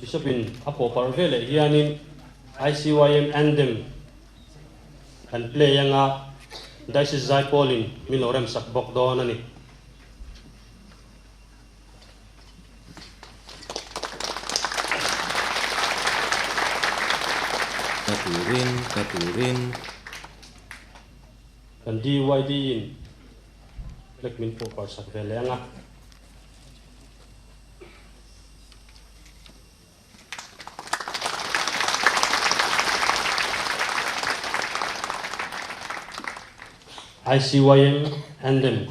Bishop-in a pawhparh veleh hianin ICYM Anthem kan play anga Diocese Zaipawlin min lo remsak bawk dawn a ni. Ka turin, ka turin. Kan DYD in flag min pawh par sak ve leh ang a. ICYM Anthem.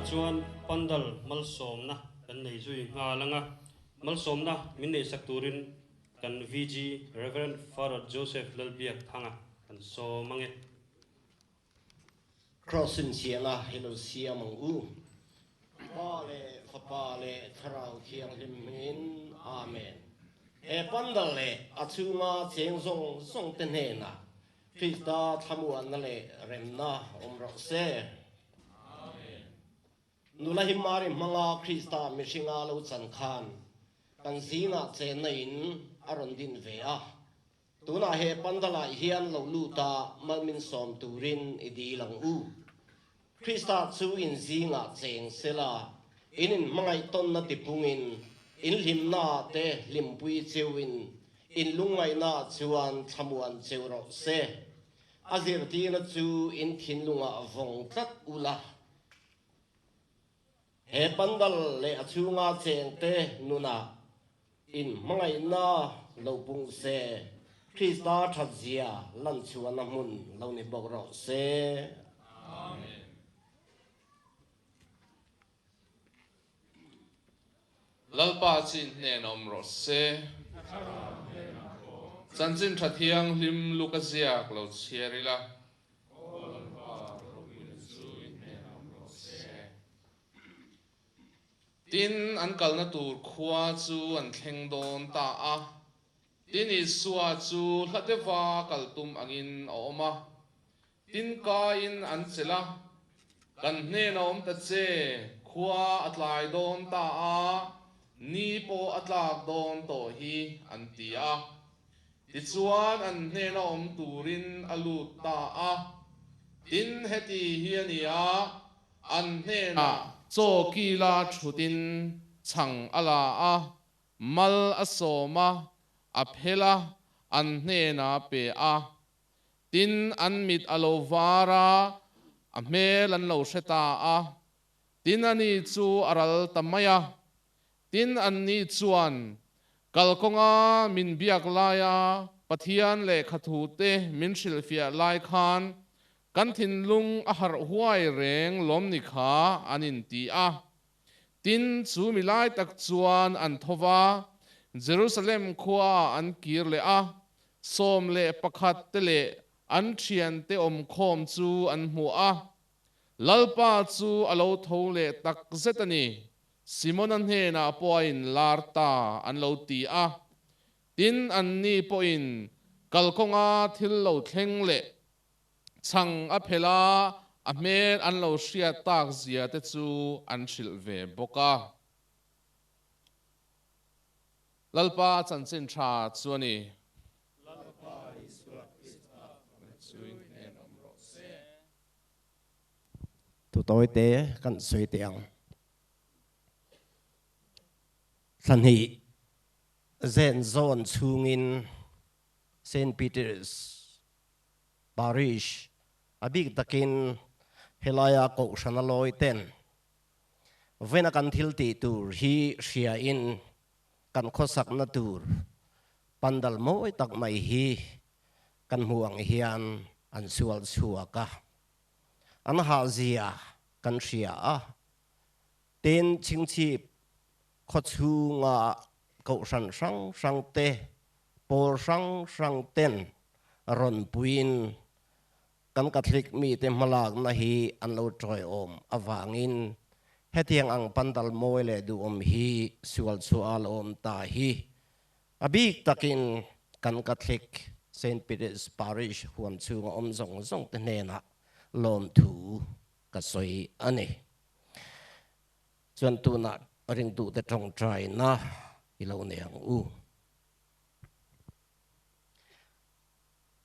chuan Pandal malsawmna kan nei zui nghal ang a, malsawmna min neihsak turin kan VG Rev. Father Joseph Lalbiak Thanga kan sawm ang e. Cross in chiahna hi lo siam ang u. Pa leh Fapa leh Thlarau Thianghlim hmingin, Amen. He pandal leh a chhunga cheng zawng zawng te hnenah Krista thlamuanna leh remna awm rawh se. Amen. Nula hi Mari hmanga Krista mihringa lo chan khan kan zingah chenna in a rawn din ve a. Tunah he pandalah hian lo lut a malmin sawm turin i dil ang u. Krista chu in zingah cheng sela, in inhmangaih tawnna tipungin, in hlimnaah te hlimpui cheuin, in lungngaihnaah chuan thlamuan cheu rawh se. A zirtirna chu in thinlungah vawng tlat ula. He pandal leh a chhunga chengte nunah in hmangaihna lo pung se, Krista thatzia lanchhuahna hmun lo ni bawk rawh se. Amen. Lalpa chin hnen awm rawh se. Chanchin tha thianghlim Luka ziak lo chhiar ila. Aw Lalpa, ropuina chu i hnenah awm rawh se. Tin, an kalna tur khua chu an thleng dawn ta a. Tin, Isua chu hla deuha kal tum angin a awm a. Tin, kaiin an chelh a, Kan hnenah awm ta che, khua a tlai dawn ta a, ni pawh a tlak dawn tawh hi, an ti a. Tichuan an hnena awm turin a lut ta a. Tin, heti hi a ni a, an hnenah chaw kila thutin chhang a la a, mal a sawm a, a phel a, an hnenah pe a. Tin, an mit a lo var a, a hmel an lo hre ta a. Tin, ani chu a ral ta mai a. Tin, anni chuan, Kalkawnga min biak laia Pathian lehkhathute min hrilhfiah lai khan kan thinlung a harh huai reng lawm ni kha an inti a. Tin, chu mi lai tak chuan an tho va, Jerusalem khuaah an kir leh a, 11 te leh an thiante awmkhawm chu an hmu a. Lalpa chu a lo tho leh tak zet a ni. Simona hnenah pawh a inlar ta an lo ti a. Tin, anni pawhin kalkawnga thil lo thleng leh chhang a phelh a, a hmel an lo hriat tak zia te chu an hrilh ve bawk a. Lalpa chanchin tha chu a ni. Lalpa Isua Krista chu in hnen awm rawh se. Thu tawi te kan sawi teh ang. Thlahnih zen zawn chhungin Saint Peter's Parish a bik takin helaia kohhrana lawi ten vawiina kan thil tih tur hi hriain kan khawsakna tur pandal mawi tak mai hi kan hmuh ang hian an sual chhuak a, an hahzia kan hria a. Tin, chingchhip khaw chhunga kohhran hrang hrang te, pawl hrang hrang ten rawn puiin kan Catholic mite hmalakna hi an lo tawiawm avangin hetiang ang pandal mawi leh duhawm hi sual chhuah a lo awm ta hi a bik takin kan Catholic Saint Peter's Parish huam chhunga awm zawng zawng te hnenah lawmthu ka sawi a ni. Chuan tunah ringtute tawngtaina i lo nei ang u.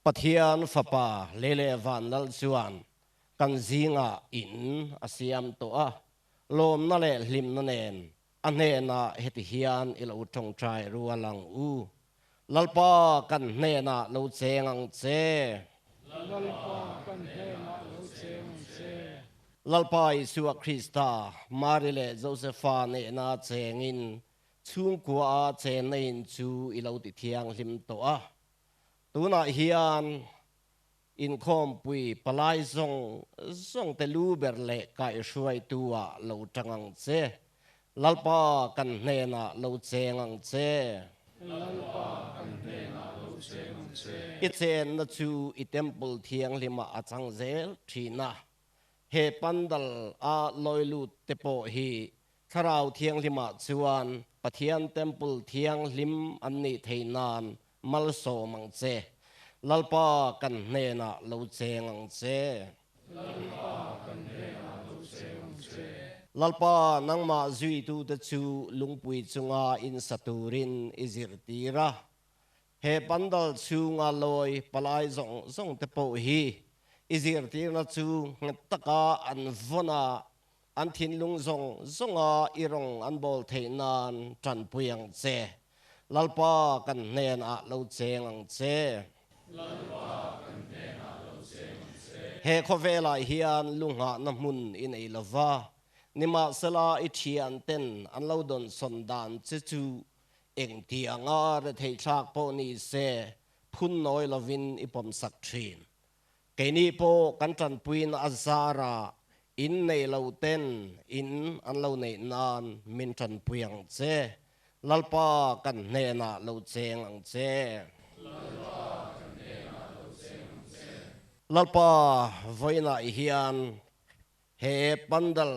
Pathian Fapa lei leh van lal chuan kan zingah in a siam tawh a, lawmna leh hlimna nen a hnenah heti hian i lo tawngtai rual ang u. Lalpa kan hnenah lo cheng ang che. Lalpa kan hnenah lo cheng ang che. Lalpa Isua Krista, Mari leh Josefa nena chengin chhungkua a chenna in chu i lo ti thianghlim tawh a. Tunah hian. Inkhawmpui palai zawng zawng te lu ber leh kaihhruaitu ah lo tang ang che. Lalpa kan hnenah lo cheng ang che. Lalpa kan hnenah lo cheng ang che. I chenna chu i temple thianghlimah a chang zel thin a. He pandal a lawi lut te pawh hi Thlarau Thianghlimah chuan Pathian temple thianghlim an nih theih nan malsawm ang che. Lalpa kan hnenah lo cheng ang che. Lalpa kan hnenah lo cheng ang che. Lalpa nangmah zuitute chu lungpui chunga insa turin i zirtir a. He pandal chhunga lawi palai zawng zawng te pawh hi i zirtirna chu nghet taka an vawn a, an thinlung zawng zawnga i rawng an bawl theih nan tanpui ang che. Lalpa kan hnenah lo cheng ang che. Lalpa kan hnenah lo cheng ang che. He khawvelah hian lunghahna hmun i nei lova, nimahsela i thianten an lo dawnsawn dan che chu Engtianga retheihthlak pawh ni se, phun nawi lovin i pawmsak thin. Keini pawh kan tanpuina a zara in nei lo ten in an lo neih nan min tanpui ang che. Lalpa kan hnenah lo cheng ang che. Lalpa kan hnenah lo cheng ang che. Lalpa vawiinah hian he pandal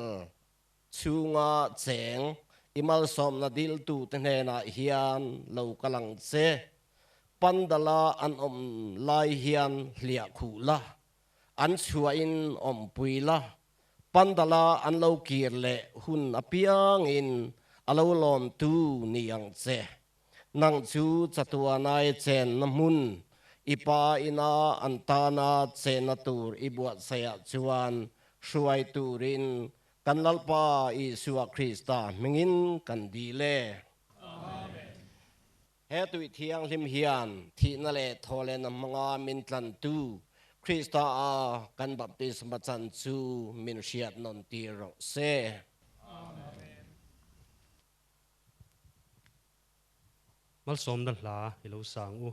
Chhunga cheng i malsawmna diltute hnenah hian lo kal ang che. Pandala an awm lai hian hliah khuh la, an chhuahin awmpui la, pandala an lo kir leh hun apiangin a lo lawmtu ni ang che. Nang chu chatuanai chenna hmun i pa ina an tana chenna tur i buatsaihah chuan hruai turin kan Lalpa Isua Krista hmingin kan dil e. Amen. He tui thianghlim hian thihna leh thawhlehna hmanga min tlantu Krista a kan baptisma chan chu min hriat nawn tir rawh se. Amen. Malsawmna hla i lo sang u.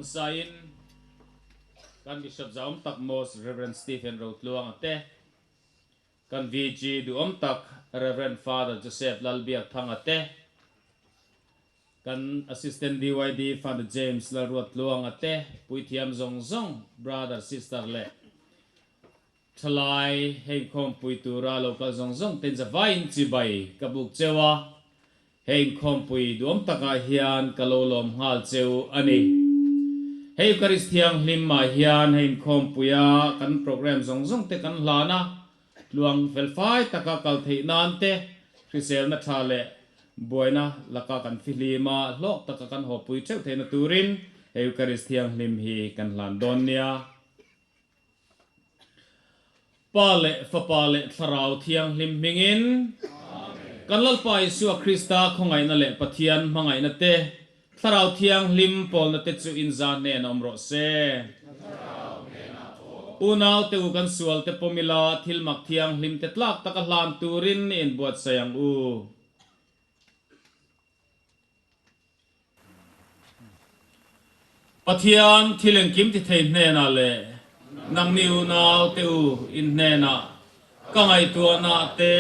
Hmasain kan Bishop zahawm tak Most Rev. Stephen Rotluanga te, kan VG duhawm tak Rev. Father Joseph Lalbiakthanga te, kan Assistant DYD Father James Lalruattluanga te, puithiam zawng zawng, brother, sister leh Thalai, hei inkhawmpui tura lo kal zawng zawng ten zavaiin chibai ka buk cheu a, hei inkhawmpui duam takah hian ka lo lawm nghal cheu a ni. Hei Eucharist Thianghlim ah hian hei inkhawmpuia kan program zawng zawng te kan hlan a, tluang felfai taka kal theih nan te, hriselna tha leh buaina laka kan fihlim a, hlawk taka kan hawpui theuh theihna turin hei Eucharist Thianghlim hi kan hlan dawn nia. Pa leh Fapa leh Thlarau Thianghlim hmingin kan Lalpa Isua Krista khawngaihna leh Pathian hmangaihna te, Thlarau Thianghlim pawlna te chu inza hnenah awm rawh se. Unau te u kan sual te pawm ila thil mak thianghlim te tlak taka hlan turin i inbuatsaih ang u. Pathian thil engkim ti thei hnenah leh nangni unau te u in hnenah ka ngaihtuahnaah te,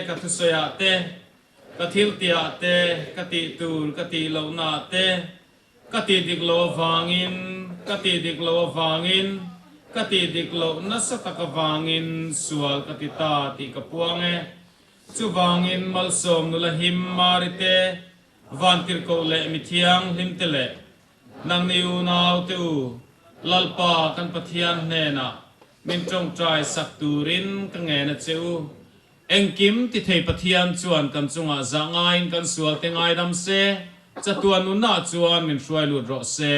ka thusawiah te, ka thiltihah te, ka tih tur ka tih lohnaah te, ka tih dik loh avangin, ka tih dik loh avangin, ka tih dik loh nasa tak avangin sual ka ti ta tih ka puang e. Chuvangin malsawm nula him Mari te, Vantirhkoh leh mithianghlim te leh nangni unau te u, Lalpa kan Pathian hnenah min tawngtai sak turin ka ngen a che u. Engkim ti thei Pathian chuan kan chungah zah ngaiin kan sual te ngaidam se, chatuan nunah chuan min hruai lut rawh se.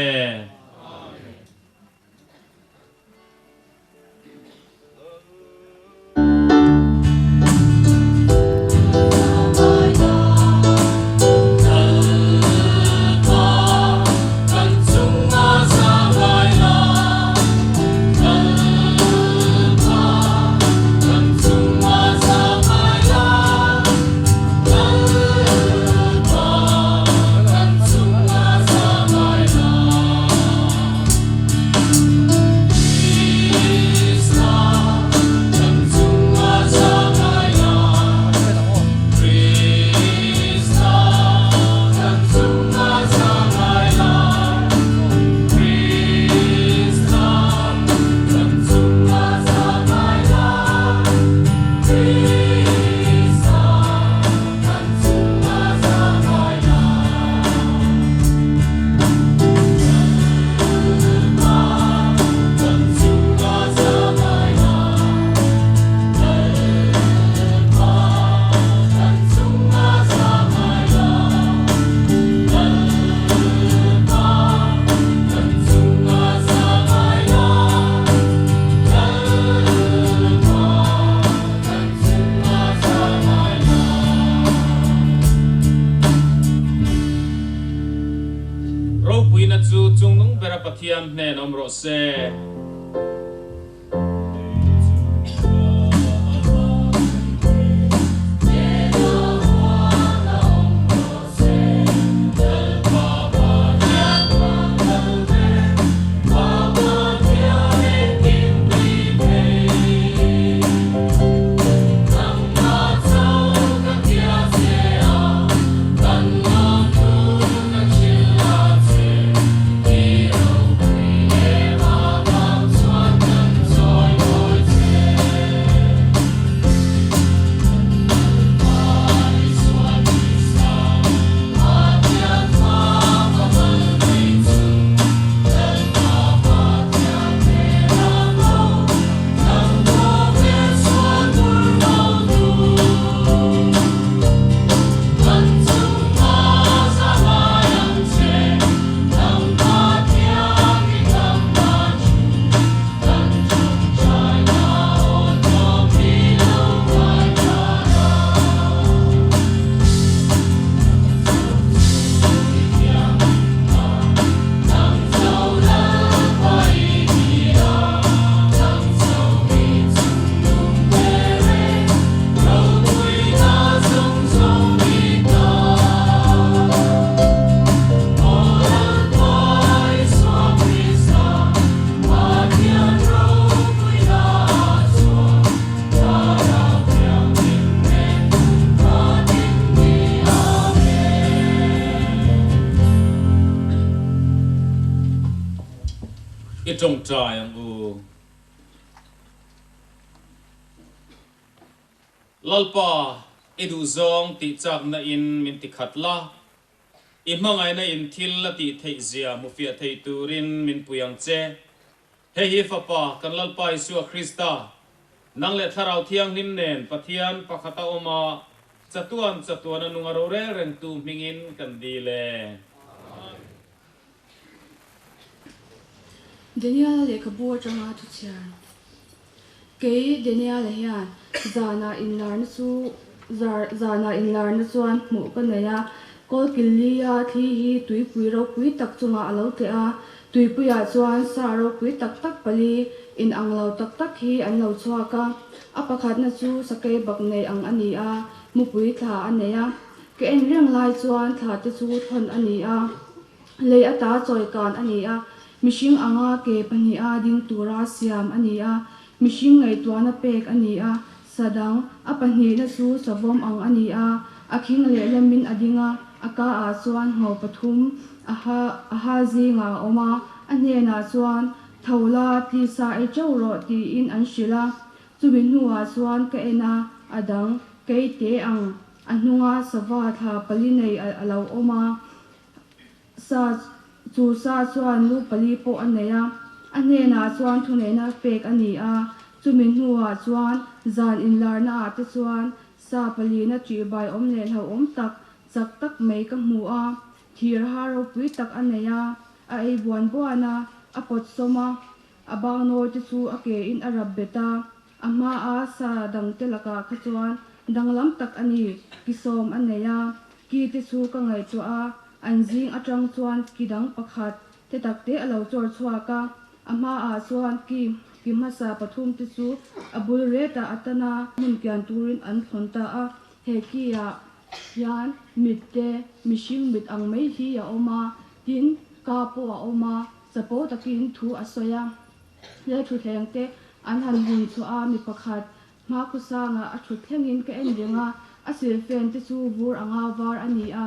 Ropuina chu chungnung bera Pathian hnen awm rawh se. I tawngtai ang u. Lalpa, i duhzawng tih chakna in min ti khat la, i hmangaihna in thil a tih theih zia hmufiah thei turin min pui ang che. Hei hi Fapa, kan Lalpa Isua Krista, nang leh Thlarau Thianghlim nen Pathian pakhata awm a, chatuan chatuana nunga rorel rengtu hmingin kan dil e. Amen. Daniel-a lehkhabu atanga thu chhiar. Kei Daniel-a hian zanah inlarna chu zanah inlarna chuan hmuh ka nei a, Kawlkillia thli hi tuipui ropui tak chungah a lo tleh a, tuipuiah chuan sa ropui tak tak pali inang lo tak tak hi an lo chhuak a, a pakhatna chu sakei bak nei ang a ni a, mupui thla a nei a, ka en reng lai chuan thla te chu thawn a ni a. Lei ata chawikan a ni a, mihring anga ke pahniha ding tura siam a ni a, mihring ngaihtuahna pek a ni a, sa dang, a pahnihna chu savawm ang a ni a, a khing lehlamin a ding a, a ka ah chuan ngho pathum a ha a ha zingah a awm a, a hnenah chuan, Tho la, tisa ei teuh rawh tiin an hrilh a, chumi hnuah chuan ka en a, a dang, kei te ang, a hnunga sava thla pali nei a lo awm a. Sa chu sa chuan lu pali pawh a nei a, a hnenah chuan thuneihna pek a ni a, chumi hnuah chuan zan inlarna ah te chuan sa palina ṭihbai awm leh hlauhawm tak, chak tak mai ka hmu a, thir ha ropui tak a nei a, a ei buan buan a, a pawt sawm a, a bangnawi te chu a ke in a rap bet a, a hmaa sa dangte lakah kha chuan danglam tak a ni, kisawm a nei a, Ki te chu ka ngaihtuah a, an zing atang chuan ki dang pakhat te tak te a lo chawr chhuak a, a hmaah chuan ki ki hmasa pathum te chu a bul retah a tan a, hmun kian turin an thlawn ta a, he ki ah hian mit te mihring mit ang mai hi a awm a, tin ka pawh a awm a, chapo takin thu a sawi a, he thutthleng te an han hun chhuah a, mi pakhat Hmakhawsangah a thut thlengin ka en reng a, a silfen te chu vur anga var a ni a,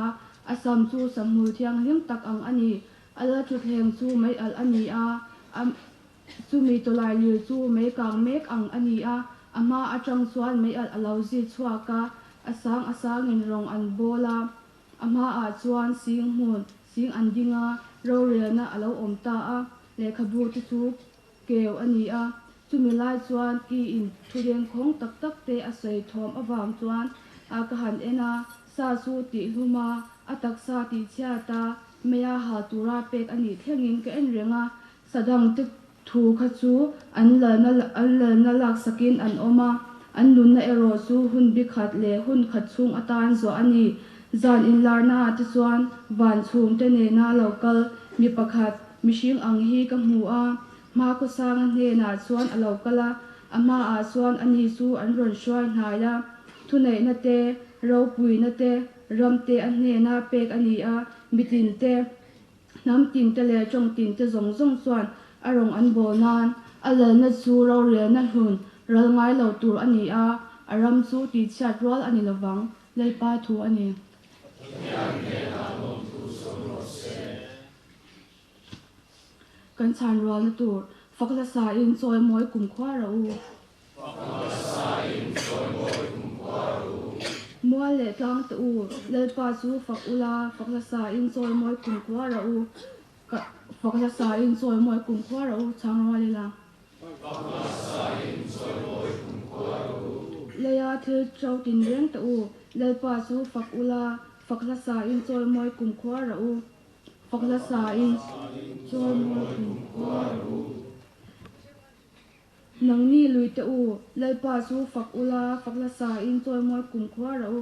a sam chu samhmul thianghlim tak ang a ni. A la thutthleng chu mei alh a ni a, a chumi tawlai lir chu mei kang mek ang a ni a, a hma atang chuan mei alh a lo zit chhuak a, a sang a sangin rawng an bawl a, a hmaah chuan sing hmun sing an ding a, rorelna a lo awm ta a, lehkhabu te chu Keu a ni a, chumi lai chuan ki in thu dengkhawng tak tak te a sawi thawm avang chuan a ka han en a, sa chu tih hlum a, a taksa tih chhiat a, meia hal tura pek a nih thlengin ka en reng a, sa dang te thu kha chu an lalna an lalna laksakin an awm a, an nunna erawh chu hun bi khat leh hun khat chhung atan zuah a ni. Zan inlarna ah te chuan van chhum te nena lo kal mi pakhat Mihring ang hi ka hmu a, Hmakhawsanga hnenah chuan a lo kal a, a hmaah chuan ani chu an rawn hruai hnai a. Thuneihna te, ropuina te, ram te a hnena pek a ni a, mitin te, hnam tin te leh tawng tin te zawng zawng chuan a rawng an bawl nan a lalna chu rorelna hlun ral ngai lo tur a ni a, a ram chu tihchhiat rual a ni lovang, Lalpa thu a ni. Pathian hnenah lawmthu sawi rawh se. Kan chhan rualna tur fak hla in chawimawi kumkhua rawh u. Fak hla in chawimawi kumkhua rawh u. Mual leh tlang te u, Lalpa chu fak ula, fak hla in chawimawi kumkhua rawh u. Fak hla in chawimawi kumkhua rawh u, chhang rual ila. Fak hla in chawimawi kumkhua rawh u. Leia thil to tinreng te u, Lalpa chu fak ula, fak hla in chawimawi kumkhua rawh u. Fak hla sa in chawimawi kumkhua rawh u. Nangni lui te u, Lalpa chu fak ula, fak hla sa in chawimawi kumkhua rawh u,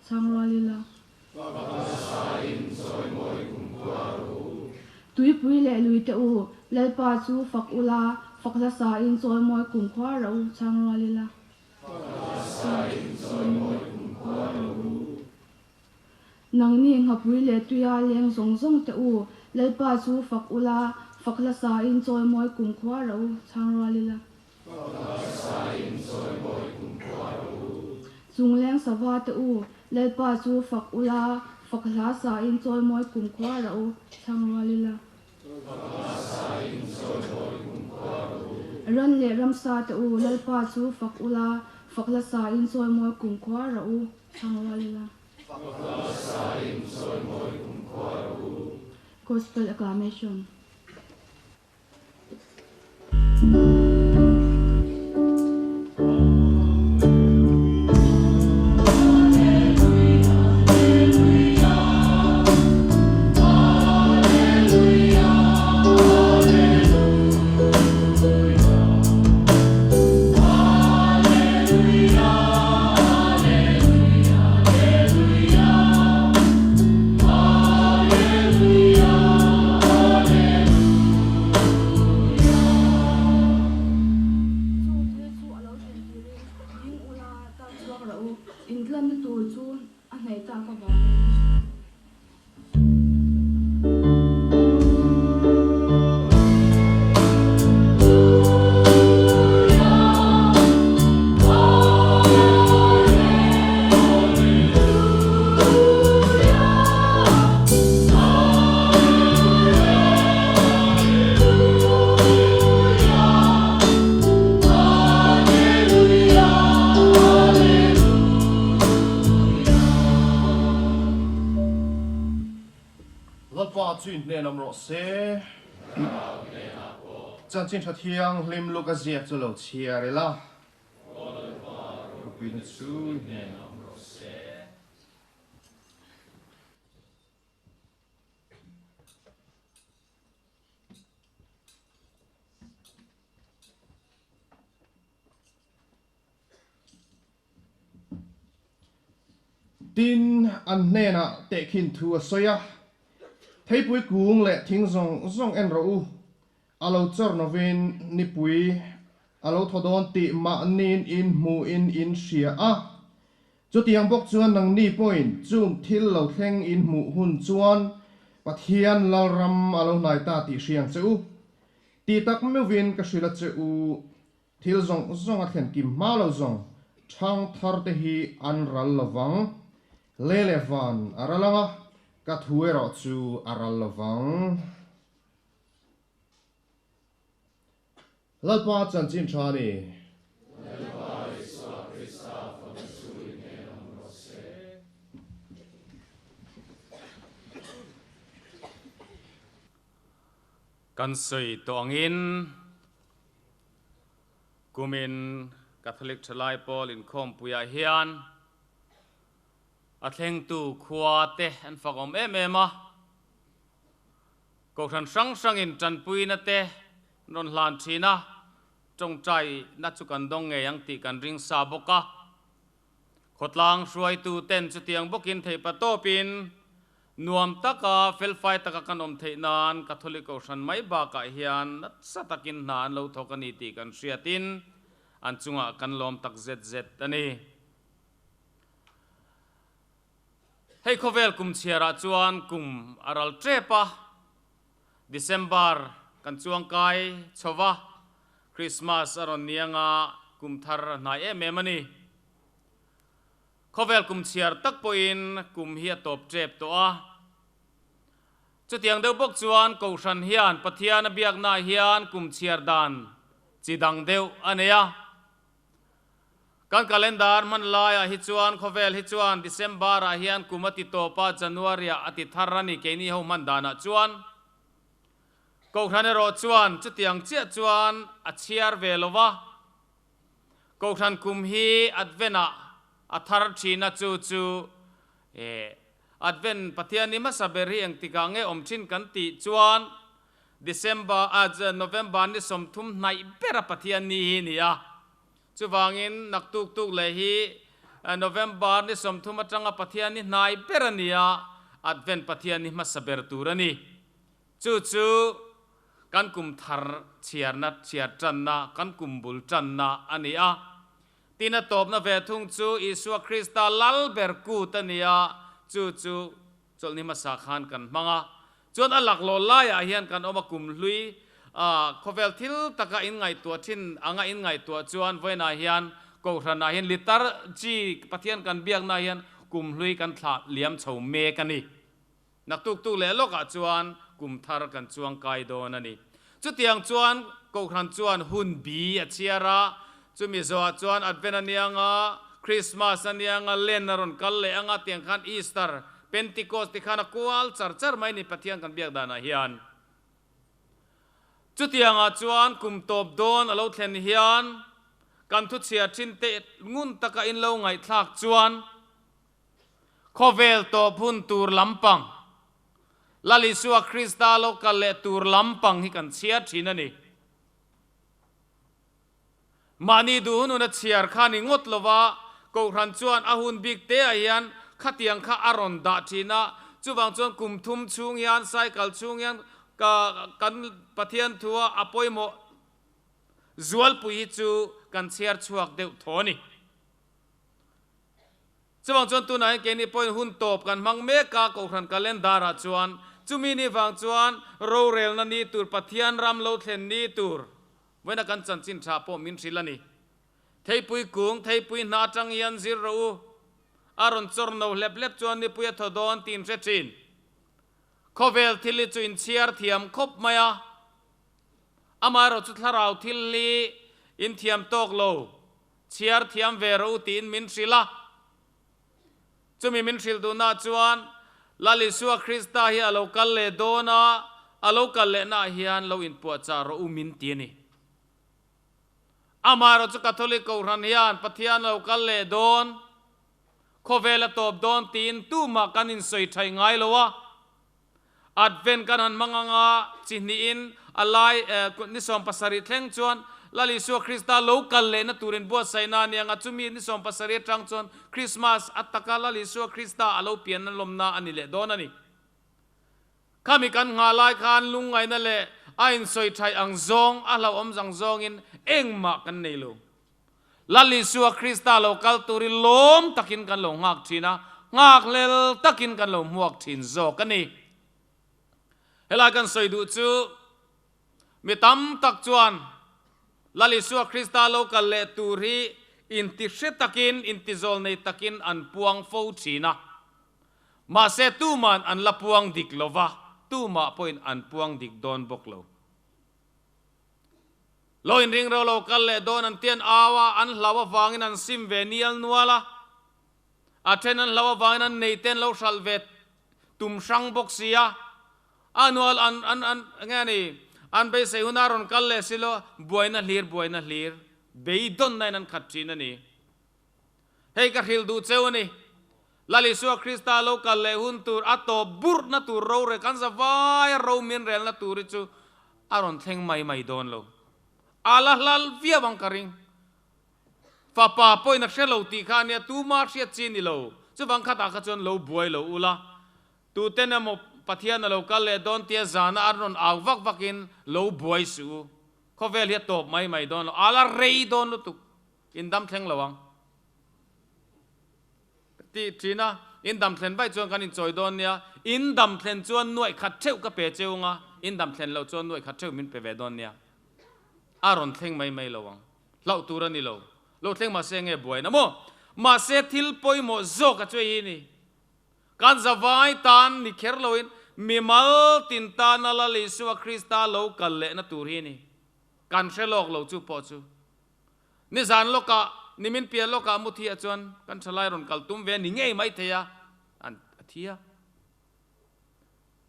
chhang rual ila. Fak hla sa in chawimawi kumkhua rawh u. Tuipui leh lui te u, Lalpa chu fak ula, fak hla sa in chawimawi kumkhua rawh u, chhang rual ila. Fak hla sa in chawimawi kumkhua rawh u. Nangni nghapui leh tuia leng zawng zawng te u, Lalpa chu fak ula, fak hla sa in chawimawi kumkhua rawh u, chhang rual ila. Fak hla sa in chawimawi kumkhua rawh u. Chungleng sava te u, Lalpa chu fak ula, fak hla sa in chawimawi kumkhua rawh u, chhang rual ila. Fak hla sa in chawimawi. Ran leh ramsa te u, Lalpa chu fak ula, fak hla sain chawimawi kumkhua rawh u, chhang rual ila. Fak hla sain chawimawi kumkhua rawh u. Gospel Acclamation. Chung thil chu a lo thlen turin ding ula tan chhuak rah u, intlanna tur chu a hnaih tak avangin. Lalpa chu in hnen awm rawh se. Chanchin tha thianghlim Luka ziak chu lo chhiar ila. Rupuina chu in hnen awm rawh se. Tin, an hnenah tehkhin thu a sawi a, Theipui kung leh thing zawng zawng en rawh u, a lo chawr novin nipui a lo thaw dawn tih mahniin in hmuhin in hria a. Chutiang bawk chuan nangni pawhin chung thil lo thleng in hmuh hun chuan Pathian Lalram a lo hnai ta tih hriang che u. Ti tak meuhvin ka hrilh a che u. Thil zawng zawng a thlen kim hma lo zawng ṭhang thar te hi an ral lo vang. Le leh van a ral ang a, ka thu erawh chu a ral lo vang. Lalpa chanchin ṭha a ni. Lalpa Isua Krista fapa chu i hnen awm rawh se. Kan sawi tawh angin. Kumin Catholic Thalai Pawl inkhawmpuiah hian a thlengtu khua te an fak awm em em a, Kohhran hrang hrangin tanpuina te an rawn hlan thin a, tawngtaina chu kan dawng ngei ang tih kan ring sa bawk a. Khawtlang hruaitu ten chutiang bawkin theihpa tawpin Nuam taka, felfai taka kan awm theih nan Catholic Kohhran mai bakah hian nasa takin hna an lo thawk a ni tih kan hriatin an chungah kan lawm tak zet zet a ni. Hei khawvel kum chhiarah chuan kum a ral tep a, December kan chuangkai chho va, Christmas a rawn ni anga kum thar a hnai em em a ni. Khawvel kum chhiar tak pawhin kum hi a tawp tep tawh a. Chutiang deuh bawk chuan Kohhran hian Pathian a biaknaah hian kum chhiar dan chi dang deuh a nei a. Kan calendar hman laiah hi chuan khawvel hi chuan December-ah hian kum a ti tawp a, January-ah a ti thar a ni keini ho hman danah chuan. Kohhran erawh chuan chutiang chiah chuan a chhiar ve lo va. Kohhran kum hi Advent-ah a thar thin a, chu chu Advent Pathian ni hmasa ber hi engtikah nge awm thin kan tih chuan December, November ni 30 hnaih bera Pathian ni hi ni a. Chuvangin naktuk tuk leh hi November ni 30 atanga Pathian ni hnai ber a ni a, Advent Pathian ni hmasa ber tur a ni. Chu chu kan kum thar chhiarna chhiar tanna, kan kum bul tanna a ni a. Tin a tawpna ve thung chu Isua Krista lal ber kut a ni a, chu chu chawlhni hmasa khan kan hmang a. Chuan a laklawh laiah hian kan awm a kum hlui a, khawvel thil taka inngaihtuah thin anga inngaihtuah chuan vawiinah hian Kohhranah hian liturgy Pathian kan biaknaah hian kum hlui kan thlah liam chho mek a ni. Naktuk tuk leh lawkah chuan kum thar kan chuang kai dawn a ni. Chutiang chuan Kohhran chuan hun bi a chhiar a, chumi zawhah chuan Advent a niang a, Christmas a niang a, Lent a rawn kal leh ang a, tiang khan Easter, Pentecost ti khan a kual char char mai ni Pathian kan biak danah hian. Chutiangah chuan kum tawp dawn a lo thlen hian kan thuchhiar thin te ngun taka in lo ngaihthlak chuan khawvel tawp hun tur lampang, Lal Isua Krista lo kal leh tur lampang hi kan chhiar thin a ni. Mahni duh hun hun a chhiar kha ni ngawt lova Kohhran chuan a hun bik te ah hian khatiang kha a rawn dah thin a, chuvang chuan kum thum chhung hian cycle chhung hian ka kan Pathian thua a pawimawh zualpui hi chu kan chhiar chhuak deuh thaw a ni. Chuvang chuan tunah hian keini pawhin hun tawp kan hmang mek a, Kohhran calendar ah chuan chumi ni vang chuan rorelna ni tur Pathian ram lo thlen ni tur Vawiina kan chanchin tha pawh min hrilh a ni. Theipui kung, theipui hna atang hian zir rawh u. A rawn chawr no hlep hlep chuan nipui a thaw dawn tih in hre thin. Khawvel thil hi chu in chhiar thiam khawp mai a. Amaherawh chu thlarau thil hi in thiam tawk lo, chhiar thiam ve rawh u tiin min hrilh a. Chumi min hrilh duhnaah chuan Lal Isua Krista hi a lo kal leh dawn a, a lo kal lehnaah hian lo inpuahchah rawh u min ti a ni. Amaherawh chu Catholic Kohhran hian Pathian a lo kal leh dawn, khawvel a tawp dawn tiin tumah kan insawi thaih ngai lo a. Advent kan han hmang anga chi hnihin a lai ni 70 thleng chuan Lal Isua Krista lo kal lehna turin buatsaihna a ni anga chumi ni 70 atang chuan Krismas a taka Lal Isua Krista a lo pianna lawmna a ni leh dawn a ni. Khami kan nghah lai khan lungngaihna leh a insawi thaih ang zawng, a hlauhawm zang zawngin engmah kan nei lo. Lal Isua Krista lo kal turin lawm takin kan lo nghak thin a, nghakhlel takin kan lo hmuak thin zawk a ni. Helai kan sawi duh chu mi tam tak chuan Lal Isua Krista lo kal leh tur hi intihre takin, intizawl nei takin an puang fo thin a. Mahse tuman an la puang dik lova, tumah pawhin an puang dik dawn bawk lo. Lo inring ro lo kal leh dawn an tian au a, an hlau avangin an sim ve nial nual a. A then an hlau avangin an nei te an lo hralh ve tum hrang bawk si a. A nual an an an nge a ni, an beisei huna rawn kal leh si lo, buaina hlir buaina hlir beidawnna in an khat thin a ni. Hei ka hrilh duh cheu a ni. Lal Isua Krista lo kal leh hun tur a tawp burhna tur rorel kan za vaia ro min relna tur hi chu a rawn thleng mai mai dawn lo. A la hlal viau ang ka ring. Fapa pawhin a hre lo tih kha a nia, tuma hriat chi a ni lo. Chuvang khatah kha chuan lo buai lo ula, tuten emaw Pathian a lo kal leh dawn tia zana an rawn au vak vakin lo buai suh u. Khawvel hi a tawp mai mai dawn lo, a la rei dawn lutuk. In dam thleng lo ang. Ka ti thin a, in dam thlen vaih chuan kan inchawi dawn nia, in dam thlen chuan nuaih khat theuh ka pe cheu anga, in dam thlen loh chuan nuaih khat theuh min pe ve dawn nia. A rawn thleng mai mai lo ang. Hlauh tur a ni lo. Lo thleng mahse nge buaina maw? Mahse thil pawimawh zawk a chuai hi ni. Kan zavai tan ni kher loin mimal tin tana Lal Isua Krista lo kal lehna tur hi ni. Kan hre lawk lo chu pawh chu. Nizan lawkah, nimin piah lawkah mu thiah chuan kan thalai rawn kal tum ve ni ngei mai thei a, an a thi a.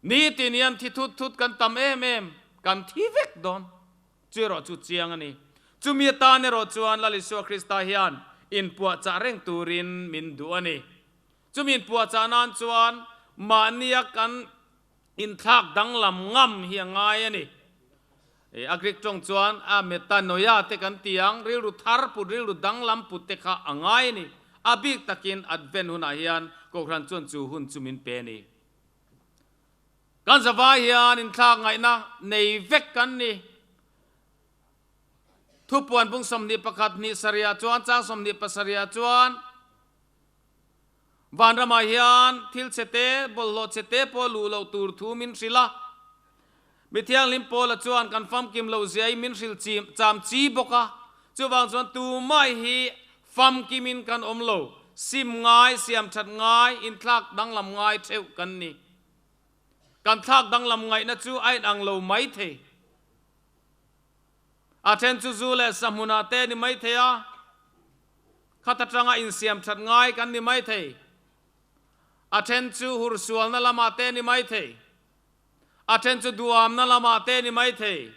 Nitin hian thi thut thut kan tam em em, kan thi vek dawn. Chu erawh chu chiang a ni. Chumi atan erawh chuan Lal Isua Krista hian inpuahchah reng turin min duh a ni. Chumi inpuahchah nan chuan mahnia kan Inthlak danglam ngam hi a ngai a ni. A Greek tawng chuan a metanoia te kan ti ang, rilru thar put, rilru danglam put te kha a ngai a ni. A bik takin Advent hunah hian Kohhran chuan chu hun chu min pe a ni. Kan zavai hian inthlak ngaihna nei vek kan ni. Thupuan bung 21 hnih sarihah chuan chang 27ah chuan, Vanramah hian thil chhete, bawlhhlawh chhete pawh luh loh tur thu min hrilh a. Mi thianghlim Paula chuan kan famkim loh zia hi min hrilh chim cham chi bawk a. Chuvang chuan tumah hi famkimin kan awm lo, sim ngai, siam that ngai, inthlak danglam ngai theuh kan ni. Kan thlak danglam ngaihna chu a inang lo mai thei. A then chu zu leh sa hmunah te ni mai thei a, khat atanga insiam that ngai kan ni mai thei. A then chu hursualna lamah te ni mai thei. A then chu duamna lamah te ni mai thei.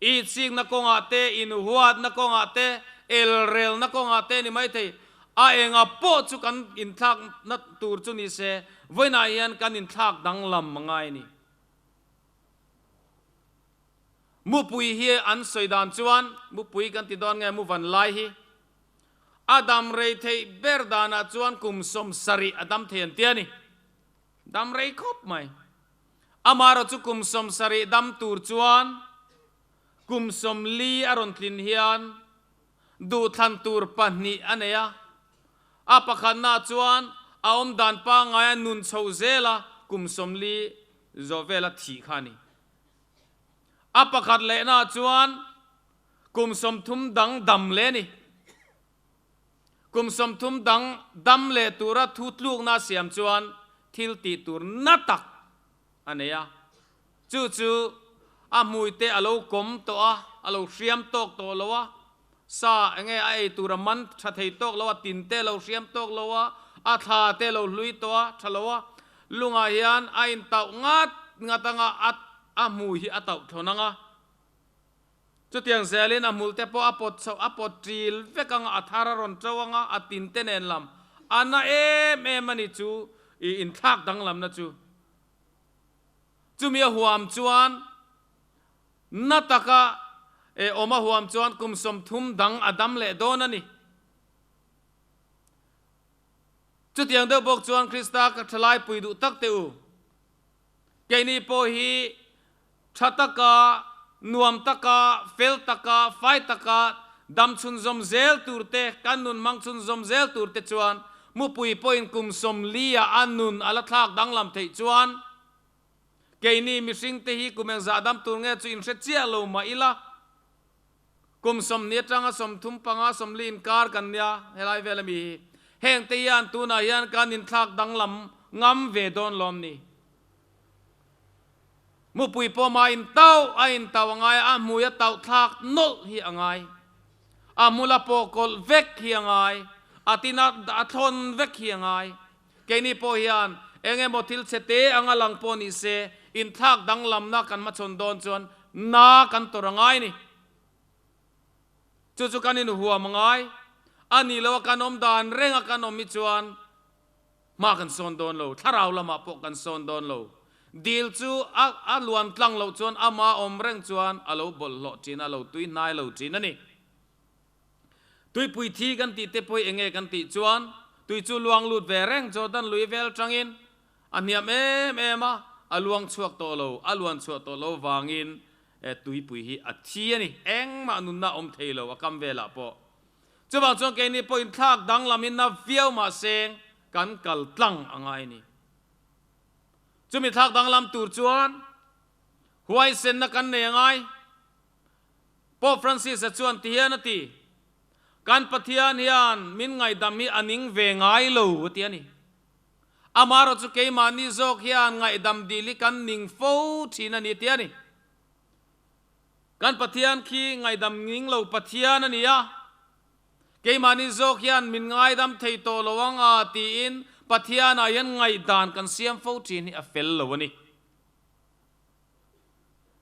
Ihchikna kawngah te, inhuatna kawngah te, elrelna kawngah te ni mai thei. A enga pawh chu kan inthlakna tur chu ni se, vawiinah hian kan inthlak danglam a ngai a ni. Mupui hi an sawi dan chuan, mupui kan ti dawn nge muvan lai hi, a dam rei theih ber danah chuan kum 70 a dam thei an ti a ni. Dam rei khawp mai. Amaherawh chu kum 70 dam tur chuan kum 40 a rawn tlin hian duhthlan tur pahnih a nei a. A pakhatnaah chuan a awm dan pangngaia nun chho zela kum 40 zawh vela thih kha a ni. A pakhat lehnaah chuan kum 30 dang dam leh a ni. Kum 30 dang dam leh tura thu tlukna a siam chuan thil tih tur na tak a nei a. Chu chu a hmuite a lo kawm tawh a, a lo hriam tawk tawh lo a, sa enge a ei tur a man tha thei tawk lo a, tinte a lo hriam tawk lo a, a thla te a lo hlui tawh a, tha lo a. Lungah hian a intauh ngat ngat anga a a hmui hi a tauh thlawn ang a. Chutiang zelin a hmul te pawh a pawt chhoh, a pawt ṭil vek ang a, a thar a rawn ṭo ang a, a tin te nen lam a na em em a ni chu i inthlak danglamna chu. Chumi a huam chuan na taka e awm a huam chuan kum 30 dang a dam leh dawn a ni. Chutiang deuh bawk chuan Krista ka ṭhalai pui duh tak teh u. Keini pawh hi tha taka, nuam taka, fel taka, fai taka dam chhunzawm zel tur te, kan nun hmang chhunzawm zel tur te chuan mupui pawhin kum 40 ah a nun a la thlak danglam theih chuan keini mihring te hi kum engzah dam tur nge chu inhre chiah lo mah ila kum 20 atanga 35, 40 inkar kan nia helai vel ami hi heng te hian tunah hian kan inthlak danglam ngam ve dawn lawm ni. Mupui pawh mah in tauh a in tauh a ngai a, a hmui a tauh thlak nawlh hi a ngai. A hmul a pawh kawlh vek hi a ngai, a tin a a thlawn vek hi a ngai. Keini pawh hian eng emaw thil chhe te anga lang pawh ni se, inthlak danglamna kan hmachhawn dawn chuan na kan tawrh a ngai ni. Chu chu kan inhuam a ngai. A nih loh a kan awm dan reng a kan awm hi chuan Hma kan sawn dawn lo, thlarau lamah pawh kan sawn dawn lo. Dil chu a a luan tlang loh chuan ama awm reng chuan a lo bawlhhlawh thin a, a lo tui hnai lo thin a ni. Tuipui thi kan tih te pawh hi enge kan tih chuan tui chu luang lut ve reng Jordan lui vel tangin a hniam em em a, a luang chhuak tawh lo, a luan chhuah tawh lo vangin tuipui hi a thi a ni. Engmah nunna awm thei lo a kam velah pawh. Chuvang chuan keini pawh inthlak danglamin na viau mahse kan kal tlang a ngai a ni. Chumi thlak danglam tur chuan huaisenna kan nei a ngai. Pope Francis-a chuan ti hian a ti, Kan Pathian hian min ngaihdam hi a ning ve ngai lo a ti a ni. Amaherawhchu keimahni zawk hian ngaihdam dil hi kan ning fo thin a ni a ti a ni. Kan Pathian khi ngaihdam ning lo Pathian a ni a, keimahni zawk hian min ngaidam thei tawh lo ang a tiin Pathianah hian ngaihdan kan siam fo thin hi a fel lo a ni.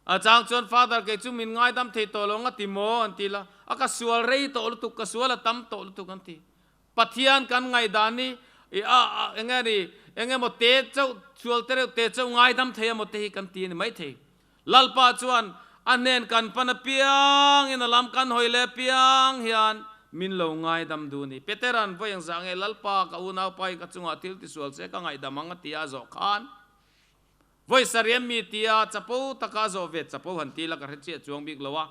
A chang chuan Father kei chu min ngaidam thei tawh lo ang a ti maw an ti la, a ka sual rei tawh lutuk, ka sual a tam tawh lutuk an ti. Pathian kan ngaihdan hi i a eng nge ni eng emaw te chauh sual te reuh te chauh ngaidam thei emaw te hi kan ti a ni maithei. Lalpa chuan a hnen kan pan apiangin a lam kan hawi leh apiang hian min lo ngaidam duh a ni. Petera'n vawi engzah nge Lalpa ka unaupa hi ka chungah thil tisual se ka ngaihdam ang a ti a zawh khan vawi sarih mi tia chapo taka a zawh ve chapo han ti la ka hre chiah chuang bik lo a.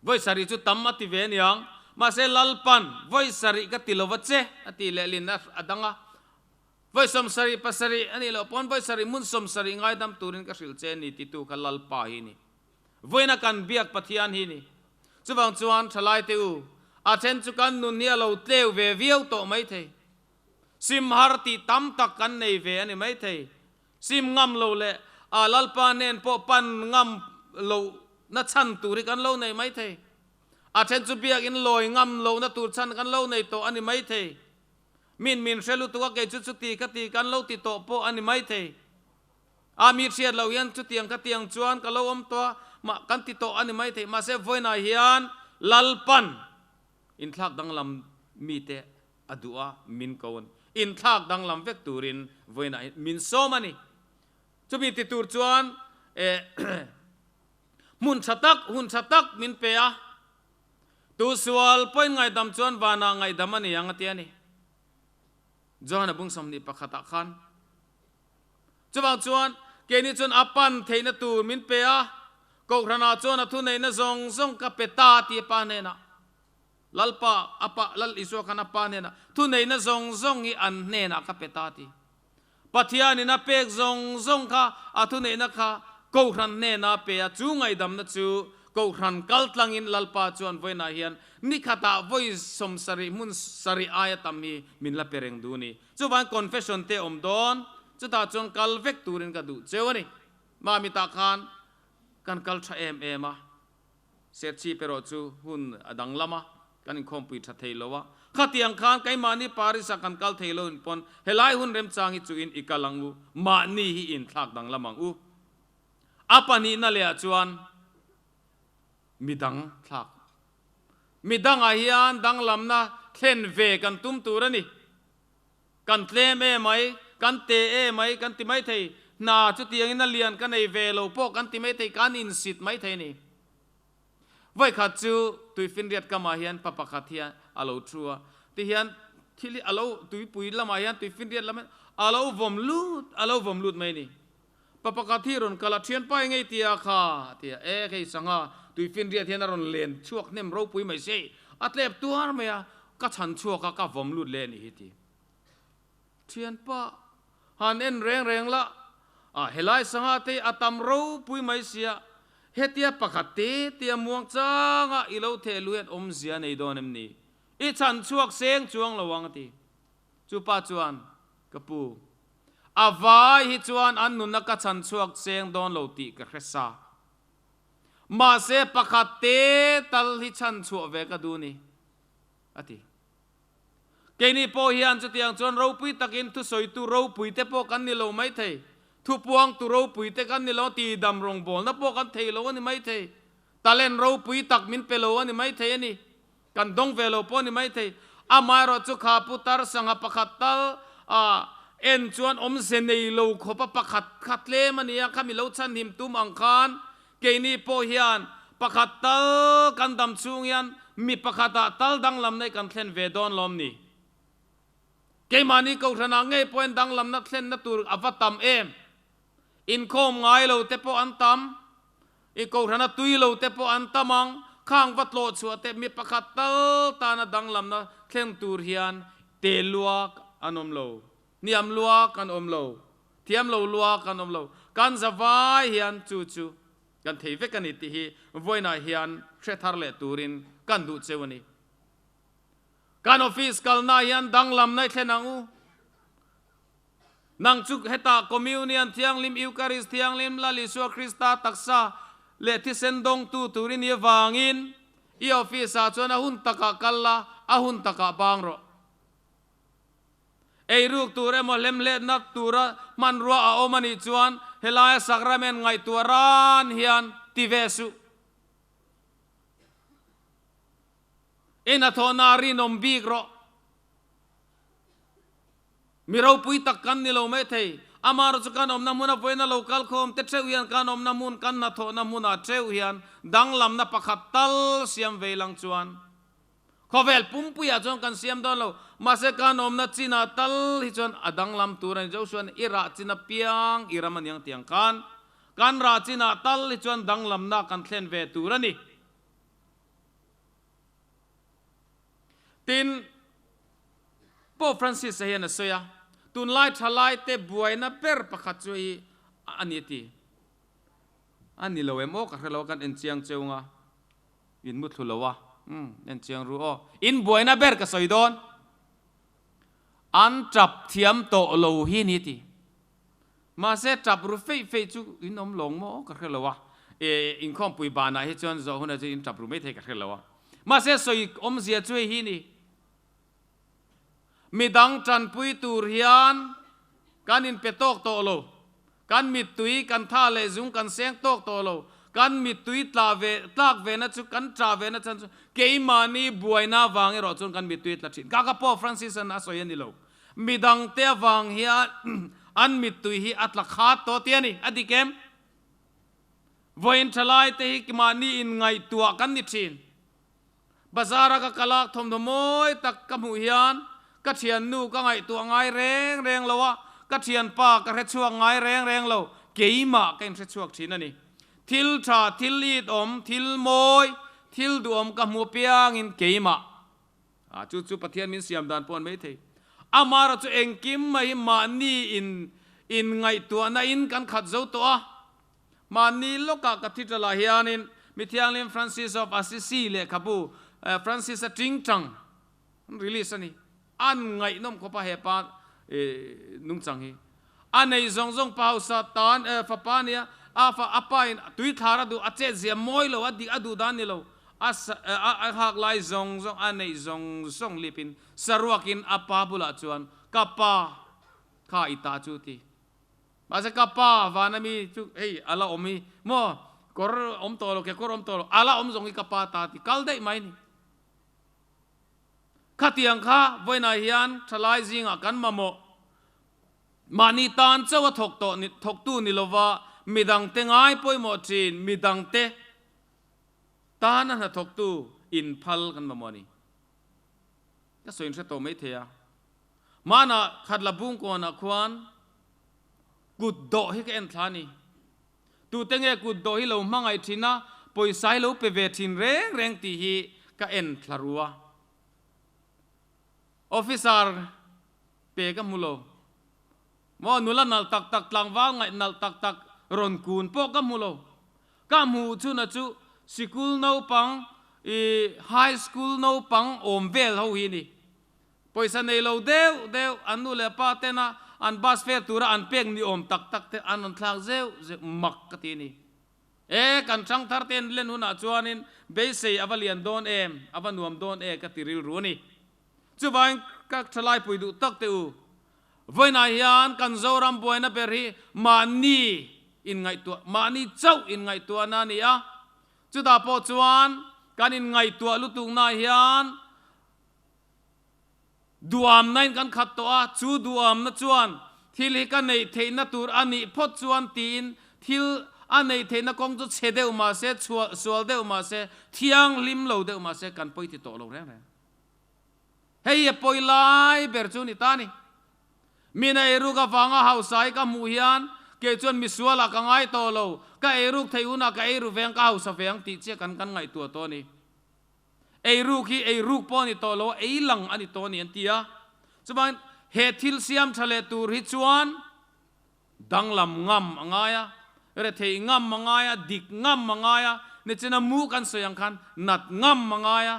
Vawi sarih chu tam a ti ve aniang. Mahse Lalpa'n vawi sarih ka ti lova che a ti lehlin a dang a. Vawi 77 a nih loh pawn vawi sarih hmun 70 ngaidam turin ka hrilh che a ni titu kha Lalpa hi a ni. Vawiina kan biak Pathian hi a ni. Chuvang chuan thalai te u, a then chu kan nun hi a lo tleu ve viau tawh maithei. Sim har tih tam tak kan nei ve a ni maithei. Sim ngam lo leh a Lalpa hnen pawh pan ngam lo na chhan tur hi kan lo nei mai thei. A then chu biakin lawi ngam lohna tur chhan kan lo nei tawh a ni mai thei. Min min hre lutuk a kei chu chuti ka ti kan lo ti tawh pawh a ni mai thei. A mi hriat loh hian chutiang ka tiang chuan ka lo awm tawh a, mah kan ti tawh a ni mai thei. Mahse vawiinah hian Lalpan inthlak danglam mite a duh a, min ko a ni. Inthlak danglam vek turin vawiinah hian min sawm a ni. Chumi ti tur chuan eh hmun tha tak, hun tha tak min pe a. Tu sual pawhin ngaihdam chuan vanah ngaihdam a ni ang a ti a ni. Johana bung 21 ah khan. Chuvang chuan keini chuan a pan theihna tur min pe a, Kohhranah chuan a thuneihna zawng zawng ka pe ta ti a pa hnenah. Lalpa, a pa, Lal Isua khan a pa hnenah thuneihna zawng zawng hi an hnenah ka pe ta ti. Pathianin a pek zawng zawng kha a thuneihna kha Kohhran hnena a pe a, chu ngaihdamna chu Kohhran kal tlangin Lalpa chuan vawiinah hian ni khatah vawi 70 hmun sarih aia tam hi min la pe reng duh a ni. Chuvangin confession te awm dawn, chutah chuan kal vek turin ka duh cheu a ni. Mah mitah khan kan kal tha em em a. Serchhip erawh chu hun a danglam a, kan inkhawmpui tha thei lo a. Khatiang khan keimahni Paris-a kan kal thei lo in pawn helai hun remchang hi chuin i kal ang u, mahni hi inthlak danglam ang u. A pahnihna lehah chuan midang thlak. Midangah hian danglamna thlen ve kan tum tur a ni. Kan tlem e mai, kan te e mai kan ti mai thei, hna chutiangin a lian ka nei ve lo pawh kan ti mai thei, kan insit mai thei a ni. Vawikhat chu tuifinriat kamah hian pa pakhat hian a lo thu a, tihian thil hi a lo tuipui lamah hian tuifinriat lam hian a lo vawm lut, a lo vawm lut mai a ni. Pa pakhat hi rawn kal a, Thianpa i ngei tia kha a ti a, E kei sangha, tuifinriat hian a rawn len chhuak hnem ropui mai se, a tlep tuar mai a, ka chhan chhuak a, ka vawm lut leh a nih hi ti. Thianpa, han en reng reng la, a helai sangha te hi a tam ropui mai sia, hetia pakhat te te a muang chang a, i lo theh lu hian awmzia a nei dawn em ni? I chhan chhuak seng chuang lo ang a ti. Chu pa chuan, Ka pu, a vai hi chuan an nunna ka chhan chhuak cheng dawn lo tih ka hre sa. Mahse pakhat te tal hi chhan chhuah ve ka duh ni, a ti. Keini pawh hian chutiang chuan ropui takin thusawitu ropui te pawh kan ni lo maithei, thupuangtu ropui te kan ni lo, tidam rawngbawlna pawh kan thei lo a ni maithei, talent ropui tak min pe lo a ni maithei a ni. Kan dawng ve lo pawh a ni maithei. Amaherawh chu kha Pu Tar Sangha pakhat tal a en chuan awmze nei lo khawpa pakhat kha tlem a ni a, khami lo chhanhim tum ang khan keini pawh hian pakhat tal kan dam chhung hian mi pakhatah tal danglamna hi kan thlen ve dawn lawm ni? Keimahni Kohhranah ngei pawhin danglamna thlenna tur a va tam em? Inkhawm ngai lo te pawh an tam. I Kohhrana tui lo te pawh an tam ang. Khang va tlawh chhuah te mi pakhat tal tana danglamna thleng tur hian te luak an awm lo, hniam luak an awm lo, thiam lo luak an awm lo. Kan za vai hian chu chu kan thei vek a ni tih hi vawiinah hian hre thar leh turin kan duh cheu a ni. Kan office kalna hian danglamna i thlen ang u. Nang chu hetah Communion Thianghlim, Eucharist Thianghlim, Lal Isua Krista taksa leh thisen dawngtu tur i nih avangin i office-ah chuan a hun takah kal la, a hun takah bang rawh. Eiruk tur emaw hlemhletna tura hmanrua a awm a nih chuan helaia sacrament ngaihtuah ran hian ti ve suh. I hnathawhna rinawm bik rawh. Mi ropui tak kan ni lo mai thei. Amaherawh chu kan awmna hmuna vawiina lo kal khawm te theuh hian kan awmna hmun, kan hnathawhna hmunah theuh hian danglamna pakhat tal siam vei lang chuan khawvel pumpuiah chuan kan siam dawn lo. Mahse kan awmna chinah tal hi chuan a danglam tur a ni. Joshua nih i rah chin apiang i ram a niang tiang khan kan rah chinah tal hi chuan danglamna kan thlen ve tur a ni. Tin, Pope Francis-a hian a sawi a, Tunlai thalaite buaina ber pakhat chu hi a ni a ti. A ni lo em aw ka hre lo a, kan en chiang cheu nga, in mu thlu lo a, umm en chiang ru aw. In buaina ber ka sawi dawn, an tap thiam tawh lo hi a ni a ti. Mahse tap ru feih feih chu in awm lawng maw ka hre lo a. Inkhawmpui banah hi chuan zawh hunah chuan in tap ru mai thei ka hre lo a. Mahse sawi awmzia chu hei hi ni. Midang tanpui tur hian kan inpe tawk tawh lo. Kan mittui kan tha leh zung kan seng tawk tawh lo. Kan mittui tla ve tlak ve na chu kan tah ve na chan chu keimahni buaina avang erawh chuan kan mittui a tla thin. Kaka pawh Francis-a'n a sawi a ni lo. Midangte avang hian an mittui hi a tla khat tawh tih a ni. A dik em? Vawiin thalai te hi mahni inngaihtuah kan ni thin. Bazar a ka kal a, thawmhnaw mawi tak ka hmuh hian ka thiannu ka ngaihtuah ngai reng reng lo a, ka thianpa ka hrechhuak ngai reng reng lo, keimah ka inhrechhuak thin a ni. Thil tha, thil it awm, thil mawi, thil duhawm ka hmuh apiangin keimah. A, chu chu Pathian min siam dan pawh an mai thei. Amaherawhchu engkim mai hi mahni in inngaihtuahna in kan khat zo tawh a. Mahni lawkah Cathedral-ah hianin Mithianghlim Francis of Assisi lehkhabu Francis-a tingtang an release a ni. An ngaihnawm khawp a hepa nungchang hi. A nei zawng zawng pa hausa tan fapa a nia, a fa a pa in tuithlar a duh, a chet zia mawi lo, a dik a duh dan ni lo, a a hak lai zawng zawng a neih zawng zawng lipin saruakin a pa bulah chuan ka pa kha i ta chu ti. Mahse ka pa vana mi chu hei a la awm hi maw kawr awm tawh lo kekawr awm tawh lo a la awm zawng hi ka pa ta ti kal daih mai ni. Khatiang kha vawiinah hian thalai zingah kan mamawh mahni tan chauh a thawk tawh ni thawktu ni lova midangte ngai pawimawh thin midangte tana hnathawktu inphal kan mamawh a ni. Ka sawi inhre tawh maithei a. Hmanah Khatla Bungkawnah khuan kut dawh hi ka en thla a ni. Tute nge kut dawh hi lo hmangaih thin a, pawisa hi lo pe ve thin reng reng tih hi ka en thla ru a. Officer pe ka hmu lo. Maw nula nalh tak tak tlangval ngaih nalh tak tak rawn kun pawh ka hmu lo. Ka hmuh chhuna chu sikul naupang i high school naupang awm vel ho hi a ni. Pawisa nei lo deuh deuh an nu leh pa tena an bus fare tura an pek ni awm tak tak te an rawn thlak zeuh zeuh mak ka ti a ni. E, kan hrang thar te len hunah chuanin beisei a va lian dawn em, a va nuam dawn e ka ti rilru a ni. Chuvangin ka thalai pui duh tak teh u, vawiinah hian kan Zoram buaina ber hi mahni inngaihtuah, mahni chauh inngaihtuahna a ni a, chutah pawh chuan kan inngaihtuah lutuknaah hian Duamnain kan khat tawh a, chu duamna chuan thil hi ka neih theihna tur a nih phawt chuan tiin thil a neih theihna kawng chu chhe deuh mah se, chhuah sual deuh mah se, thianghlim lo deuh mah se kan pawi ti tawh lo reng reng. Hei hi a pawi lai ber chu ni ta ni. Min a eiruk avanga hausa hi ka hmuh hian kei chuan misualah ka ngai tawh lo, ka eiruk theih hunah ka eiru ve ang, ka hausa ve ang tih chiah kan kan ngaihtuah tawh a ni. Eiruk hi eiruk pawh a ni tawh lo, ei lang a ni tawh a ni an ti a. Chuvangin he thil siam tha leh tur hi chuan danglam ngam a ngai a, retheih ngam a ngai a, dik ngam a ngai a, nichina mu kan sawi ang khan nat ngam a ngai a,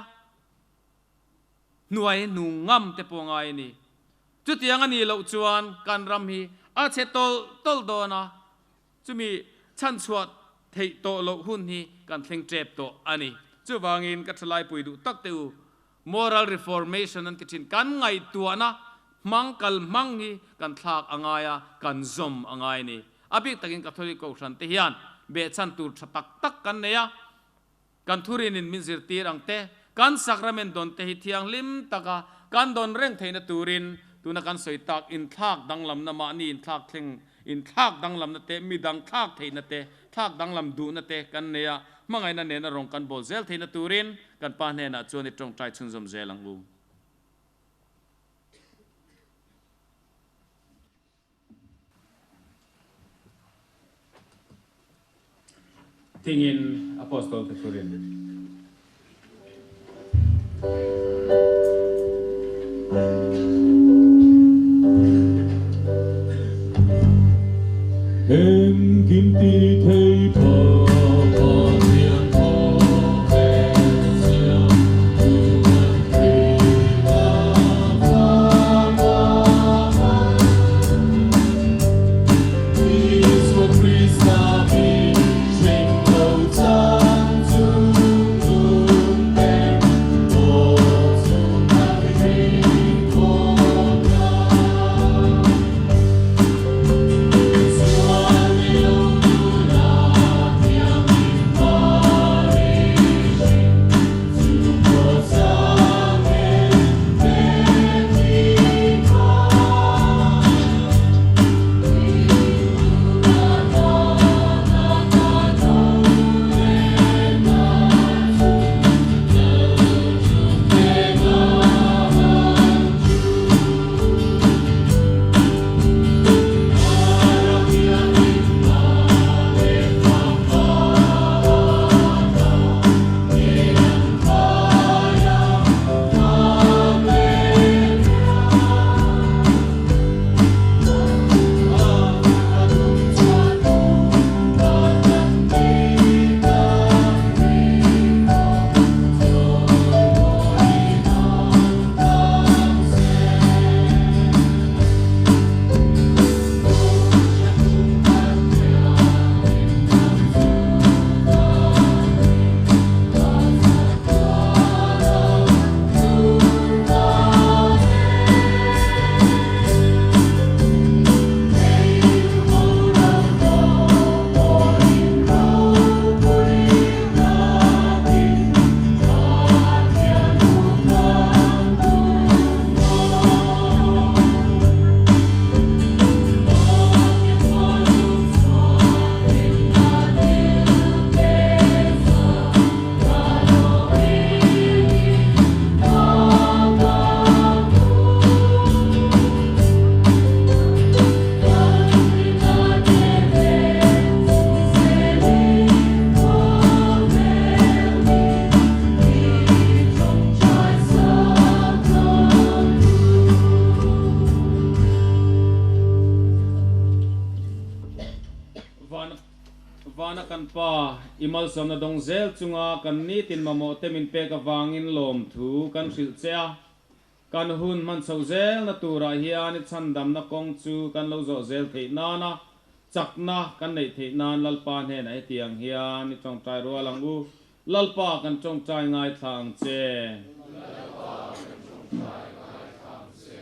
hnuai hnung ngam te pawh a ngai a ni. Chutiang a nih loh chuan kan ram hi a chhe tawlh tawlh dawn a, Chumi chhanchhuah theih tawh loh hun hi kan thleng tep tawh a ni. Chuvangin ka thalai pui duh tak teh u, moral reformation an ti thin, kan ngaihtuahna hmang kal hmang hi kan thlak a ngai a, kan zawm a ngai a ni. A bik takin Catholic Kohhran te hian behchhan tur tha tak tak kan nei a, kan thurinin min zirtir ang te, kan sacrament dawn te hi thianghlim taka kan dawn reng theihna turin tuna kan sawi tak inthlak danglamna mahni inthlak thleng inthlak danglamna te, midang thlak theihna te, thlak danglam duhna te kan nei a, hmangaihna nena rawng kan bawl zel theihna turin kan Pa hnenah chuan i tawngtai chhunzawm zel ang u. Tingin Apostol te thurin. Engkim ti thei pa Pathian khawvel siam tu kan Krista fapa Isua Krista mi hring lo. Vana kan Pa, i malsawmna dawng zel chunga kan nitin mamawhte min pek avangin lawmthu kan hrilh che a. Kan hun hman chhoh zelna turah hian i chhandamna kawng chu kan lo zawh zel theih nana chakna kan neih theih nan Lalpa hnenah hetiang hian i tawngtai rual ang u. Lalpa kan tawngtai ngaithla ang che. Lalpa kan tawngtai ngaithla ang che.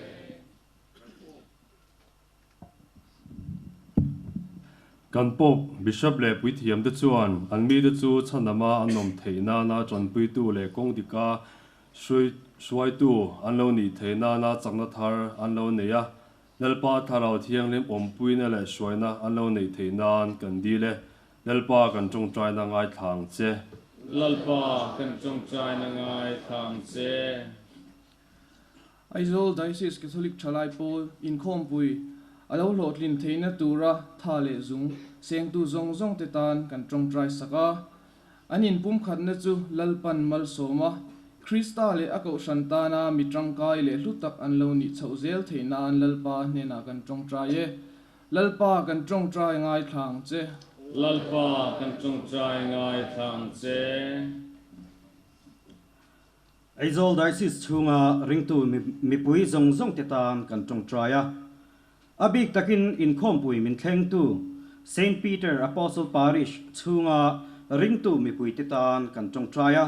Kan Pope, Bishop leh puithiamte chuan an mite chu chhanama an awm theih nana tanpuitu leh kawng dika hruaitu an lo nih theih nana chakna thar an lo nei a, Lalpa Thlarau Thianghlim awmpuina leh hruaina an lo neih theih nan kan dil e. Lalpa kan tawngtaina ngaithla ang che. Lalpa kan tawngtaina ngaithla ang che. Aizawl Diocese Catholic Thalai Pawl inkhawmpui a lo hlawhtlin theihna tura tha leh zung sengtu zawng zawngte tan kan tawngtai sak a. An inpumkhatna chu Lalpan malsawm a, Krista leh a kohhran tana mi tangkai leh hlu tak an lo nih chhoh zel theih nan Lalpa hnenah kan tawngtai e. Lalpa kan tawngtai ngaithla ang che. Lalpa kan tawngtai ngaithla ang che. Aizawl Diocese chhunga ringtu mipui zawng zawngte tan kan tawngtai a. A bik takin inkhawmpui min thlengtu Saint Peter Apostle Parish chhunga ringtu mipuite tan kan tawngtai a.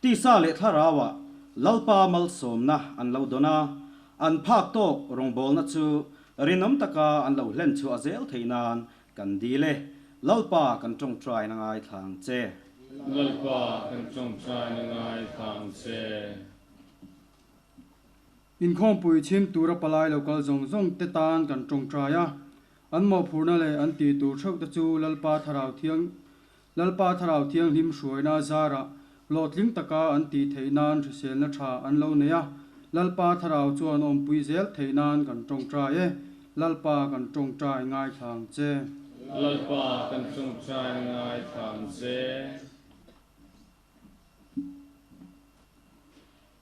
Tisa leh thlarauah Lalpa malsawmna an lo dawn a, an phak tawk rawngbawlna chu rinawm taka an lo hlen chhuah zel theih nan Kan dil e, Lalpa kan tawngtaina ngaithla ang che. Lalpa kan tawngtaina ngaithla ang che. Inkhawmpui chhim tura palai lo kal zawng zawng te tan kan tawngtai a, an mawhphurhna leh an tih tur theuh te chu Lalpa Thlarau Thiang Lalpa Thlarau Thianghlim hruaina zarah hlawhtling taka an tih theih nan hriselna tha an lo nei a, Lalpa Thlarau chuan awmpui zel theih nan kan tawngtai e, Lalpa kan tawngtai ngaithla ang che. Lalpa kan tawngtai ngaithla ang che.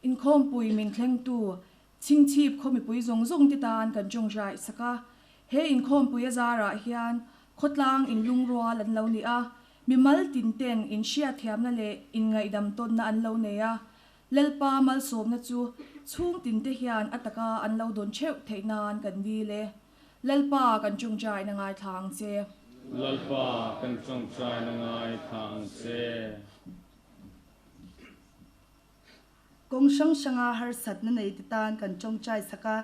Inkhawmpui min thlengtu Chhingchhip khaw mipui zawng zawng te tan kan tawngtai sak a, he inkhawmpui a zarah hian khawtlang inlungrual an lo ni a, mimal tin ten inhriatthiamna leh inngaihdam tawnna an lo nei a, Lalpa malsawmna chu chhung tin te hian a taka an lo dawn theuh theih nan kan dil e. Lalpa kan tawngtaina ngaithla ang che. Lalpa kan tawngtaina ngaithla ang che. Kawng hrang hranga harsatna neite tan kan tawngtai sak a,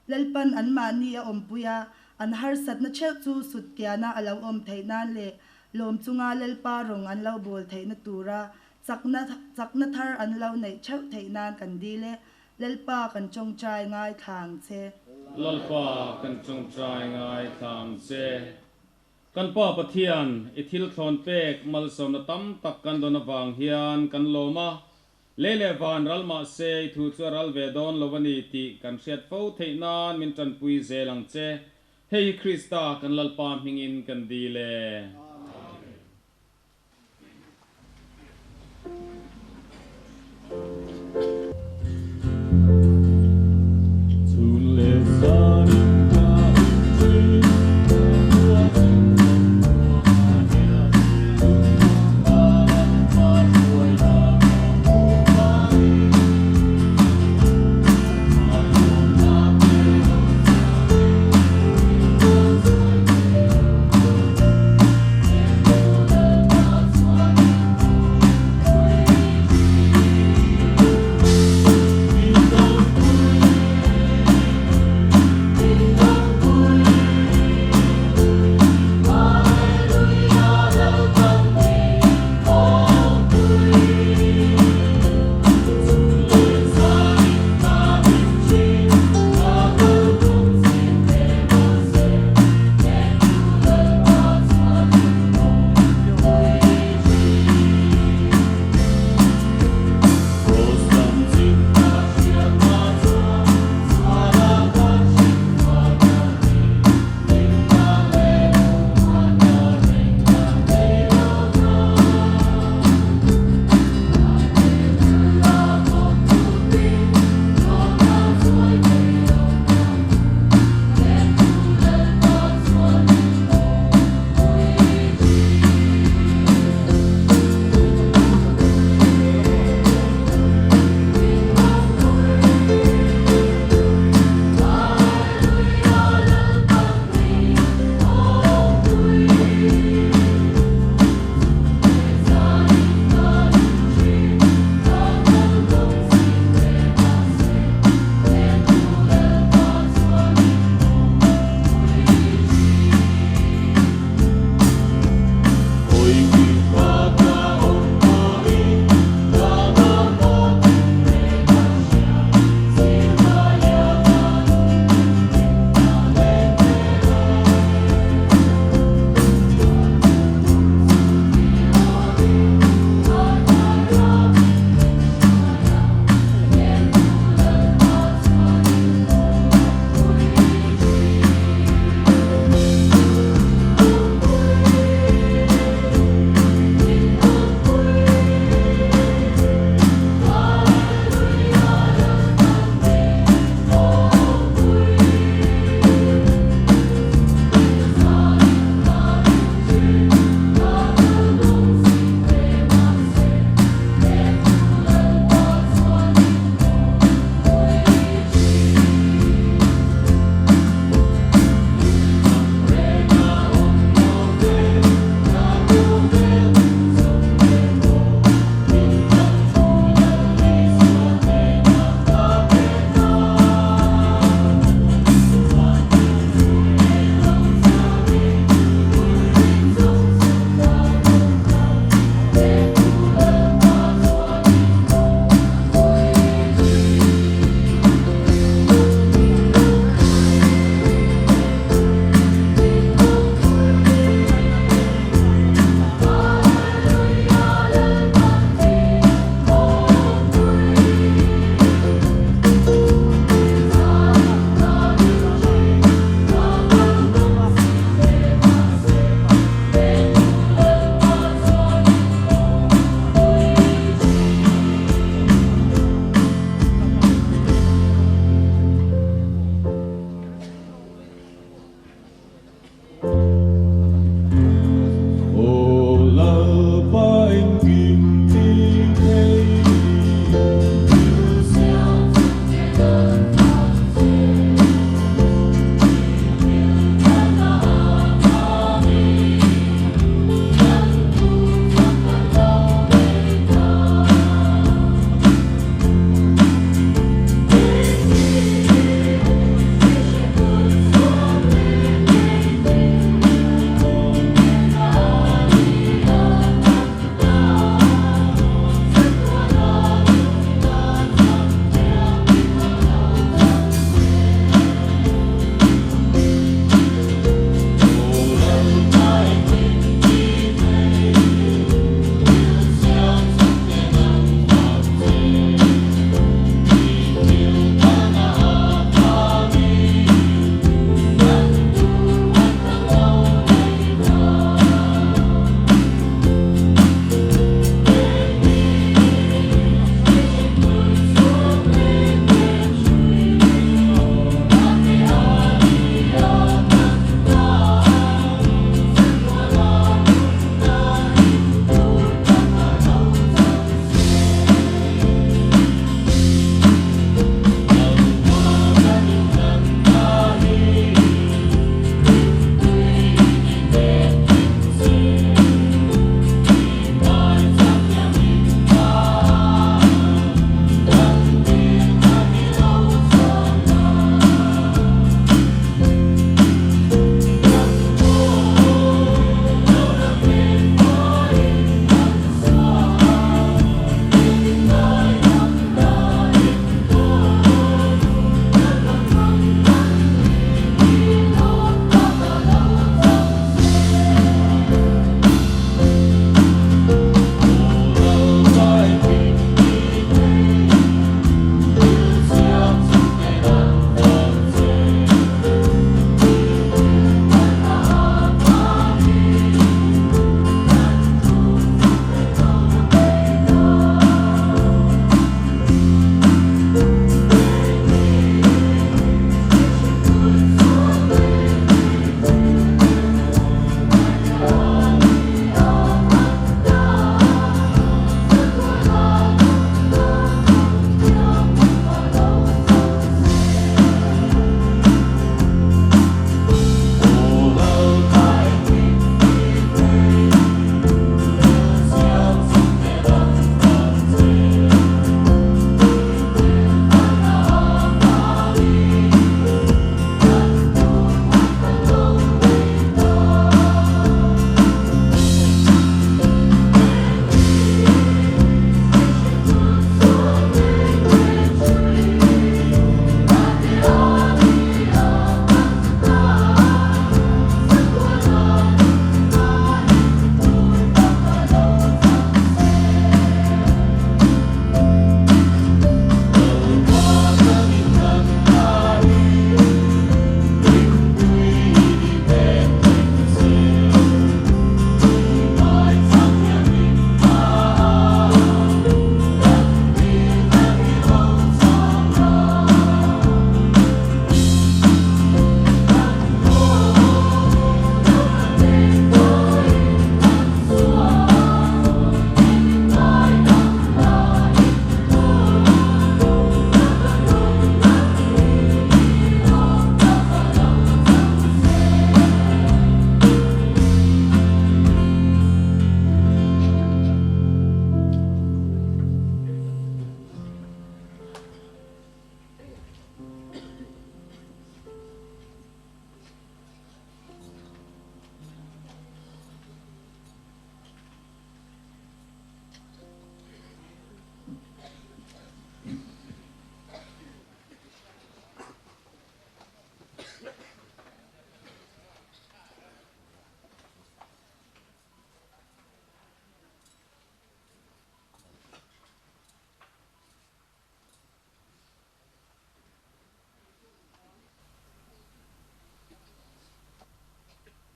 Lalpan anmahni a awmpui a, an harsatna theuh chu sutkiana a lo awm theih nan leh lawm chunga Lalpa rawng an lo bawl theihna tura chakna chakna thar an lo neih theuh theih nan kan dil e. Lalpa kan tawngtai ngaithla ang che. Lalpa kan tawngtai ngaithla ang che. Kan Pa Pathian, i thil thlawn pek malsawmna tam tak kan dawn avang hian kan lawm a, lei leh van ral mah se i thu chu a ral ve dawn lo a ni tih kan hriat fo theih nan min tanpui zel ang che. Hei hi Krista kan Lalpa hmingin kan dil e.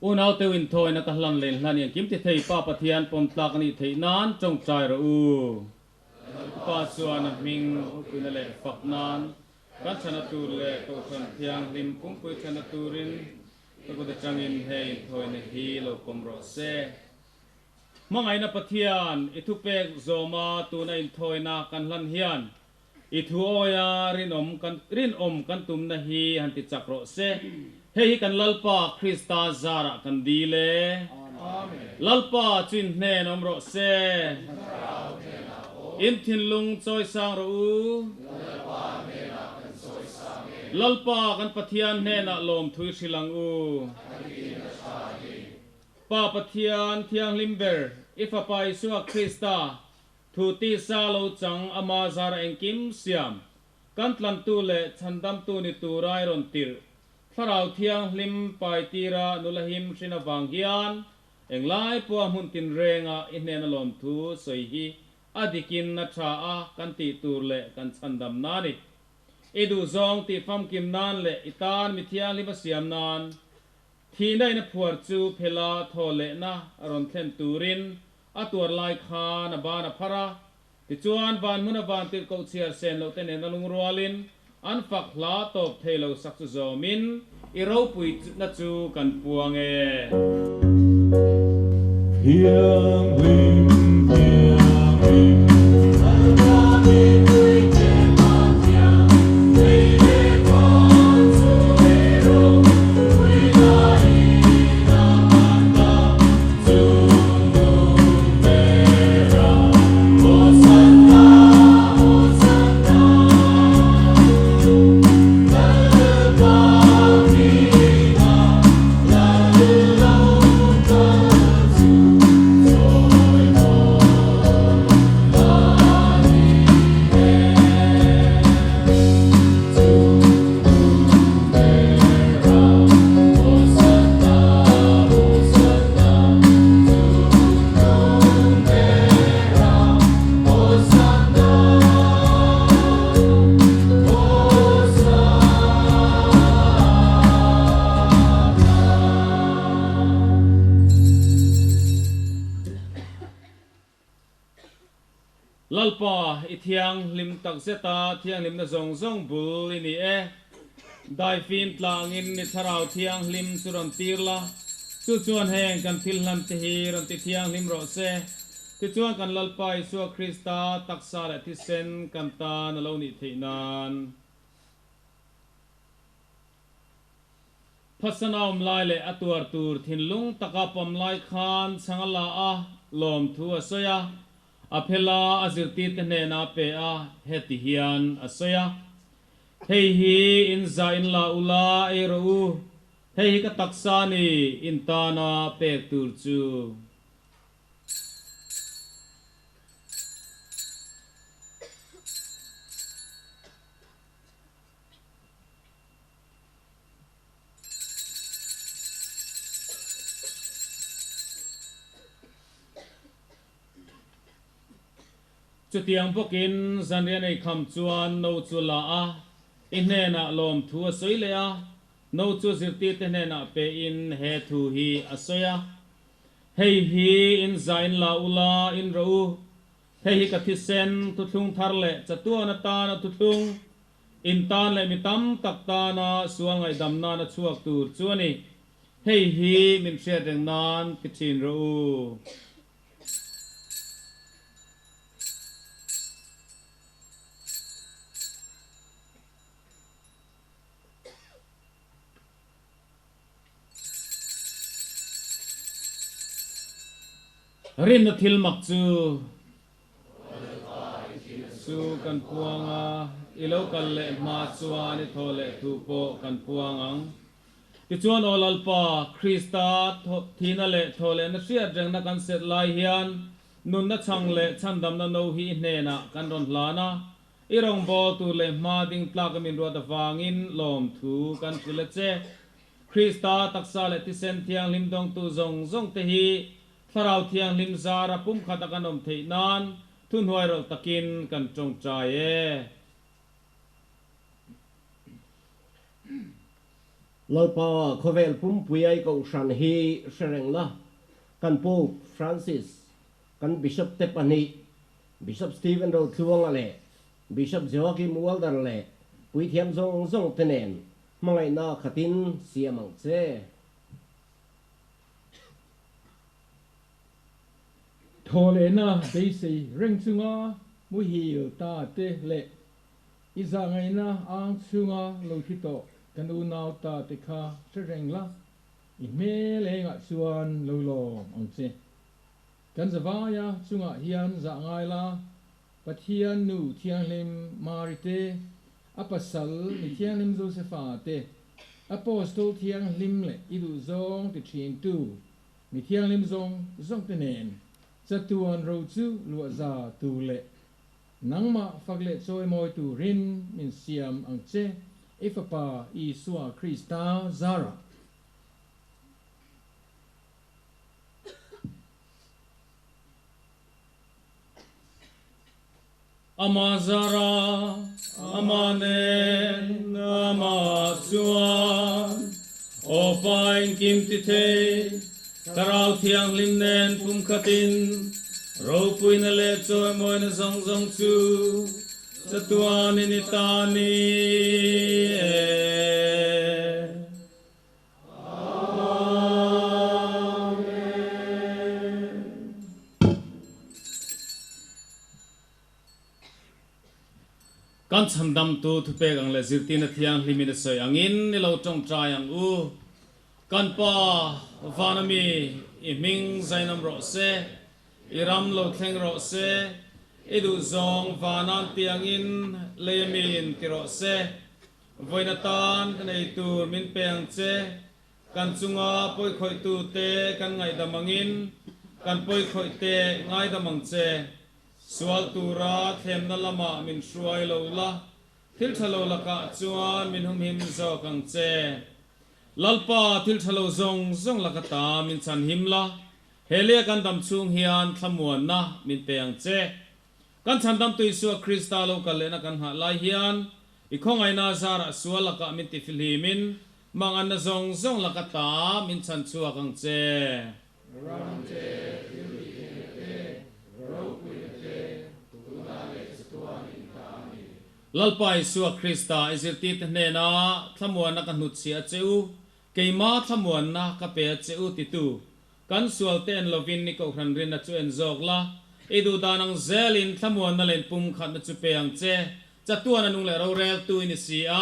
Unau teu inthawina ka hlan len hlan i engkim ti thei Pa Pathian pawm tlak a nih theih nan tawngtai rawh u. Pa chuan a hming hupuina leh fak nan kan chhana tur leh Kohhran Thianghlim pumpui chhana turin ka kut atangin hei inthawina hi lo pawm rawh se. Hmangaihna Pathian i thupek zawma tuna inthawina kan hlan hian I thu awia rinawm kan rinawm kan tumna hi han ti chak rawh se. Hei hi kan Lalpa Krista zarah kan dil e. Lalpa chu in hnen awm rawh se. In thinlung chawisang rawh u. Lalpa kan Pathian hnenah lawmthu i hrilh ang u. Pa Pathian thianghlim ber, i Fapa Isua Krista Thu tisa lo chang ama zar engkim siam, kan tlantu leh chhandamtu ni tura i rawn tirh, Thlarau Thianghlim paitira nula him hrin avang hian englai pawha hmun tinrenga i hnena lawmthu sawi hi a dikin a tha a kan tih tur leh kan chhandam na ni. I duhzawng tih famkim nan leh i tan mi thianghlim a siam nan Thihna in a phuar chu phela thaw lehna a rawn thlen turin a tuar lai khan a ban a phar a. Tichuan, van hmun a van tirh koh chhiar sen loh te nen a lungrualin an fak hla tawp thei lo sak chu zawmin i ropui na chu kan puang e. Thianghlim, thianghlim. Lalpa mipui te Pathian, lei leh van chu ei rawh, puina in a khat ta, chung nung bera, Hosanna, Hosanna. Lalpa hmingah Lalpa, i thianghlim takzet a, thianghlimna zawng zawng bul i ni e. Daifim tlangin i thlarau thianghlim chu rawn tir la, chu chuan heng kan thil hlan te hi rawn ti thianghlim rawh se. Tichuan kan Lalpa Isua Krista taksa leh thisen kan tan a lo nih theih nan. Phasan a awm lai leh a tuar tur thinlung taka pawm lai khan chhang a la a, lawmthu a sawi a, a phel a, a zirtirte hnenah a pe a, heti hian a sawi a, Hei hi in zah in la ula ei rawh u, hei hi ka taksa a ni, in tana pek tur chu. Chutiang bawkin zanrian ei kham chuan no chu la a, i hnenah lawmthu a sawi leh a, no chu zirtirte hnenah pein he thu hi a sawi a, Hei hi in zah in la ula in rawh u, hei hi ka thisen thuthlung thar leh chatuan atana thuthlung, In tan leh mi tam tak tana sual ngaihdam nana chhuak tur chu a ni. Hei hi min hriat reng nan ti thin rawh u. Rinna thil mak chu. Chu kan puang a, i lo kal leh hma chuan i thaw leh thu pawh kan puang ang. Tichuan aw Lalpa, Krista thihna leh thaw lehna hriat rengna kan set lai hian nunna chhang leh chhandamna no hi i hnenah kan rawn hlan a, i rawngbâwl tur leh hma ding tlak a min ruat avangin lawmthu kan hrilh a che. Krista taksa leh thisen thianghlim dawngtu zawng zawngte hi Thlarau Thianghlim zara pumkhat a kan awm theih nan thuhnuai rawlh takin kan tawngtai e. Lalpa khawvel pumpui ai kohhran hi hre reng la, kan Pope Francis, kan Bishop te pahnih, Bishop Stephen Rotluanga leh Bishop Joachim Walder leh puithiam zawng zawng te nen hmangaihna khatin siam ang che. Thawhlehna beisei reng chunga muhil ta te leh i zahngaihna ang chhunga lo thi tawh kan unau ta te kha hre reng la, i hmel engah chuan lo lawm ang che. Kan zavaia chungah hian zah ngai la, Pathian Nu Thianghlim Mari te, a pasal Mi Thianghlim Josefa te, Apostol Thianghlim leh i duhzawng ti thintu Mi Thianghlim zawng zawng te nen chatuan ro chu luahza tur leh nangmah fak leh chawimawi turin min siam ang che, i Fapa Isua Krista zarah. Ama zara, ama nen, ama chuan, Aw Pa engkim ti thei, Thlarau Thianghlim nen pumkhatin, Ropuina leh chawimawina zawng zawng chu chatuanin i ta ni e. Kan chhandamtu thupek ang leh zirtirna thianghlimin a sawi angin ni lo tawngtai ang u. Kan Pa, vana mi, i hming zainam rawh se, i ram lo thleng rawh se, i duhzawng vanan ti angin lei a miin ti rawh se. Vawiin atan ka nei tur min pe ang che, kan chunga pawikhawih-tute kan ngaihdam angin kan pawikhawihte ngaidam ang che. Sual tura thlemna lamah min hruai lo la, thil tha lo lakah chuan min humhim zawk ang che. Lalpa, thil tha lo zawng zawng laka ta min chhanhim la, he leh kan dam chhung hian thlamuanna min pe ang che. Kan chhandamtu Isua Krista lo kal lehna kan nghah lai hian, i khawngaihna zarah sual lakah min tifihlimin, manganna zawng zawng laka ta min chhan chhuak ang che. Ram te, thiltihtheihna te, ropuina te, tunah leh chatuanin ta a ni. Lalpa Isua Krista i zirtirte hnena thlamuanna ka hnutchhiah a che u, keima thlamuanna ka pe a che u titu Kan sual te en lovin i kohhran rinna chu en zawk la, i duh dan ang zelin thlamuanna leh inpumkhatna chu pe ang che, chatuan a nung leh roreltu i ni si a.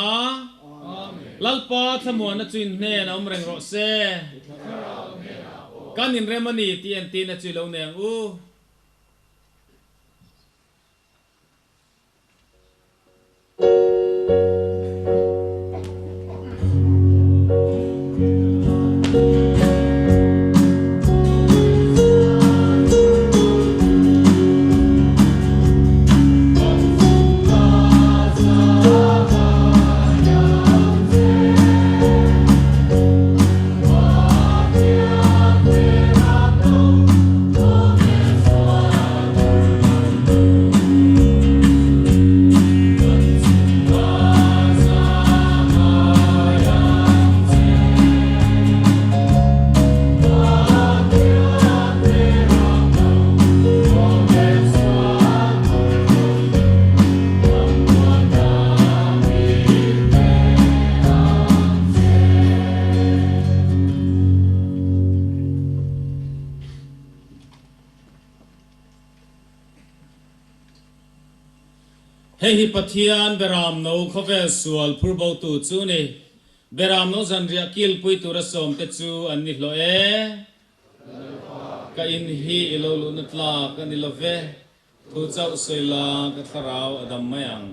Lalpa thlamuanna chu in hnen a awm reng rawh se. Kan inrem a ni tih entirna chu i lo nei ang u. Hei hi Pathian Beram No khawvel sual phur botu chu ni. Beram No zanriah kilpui tura sawmte chu an ni hlawh e. Ka in hi i lo luhna tlak a ni lo ve. Thu chauh sawi la ka thlarau a dam mai ang.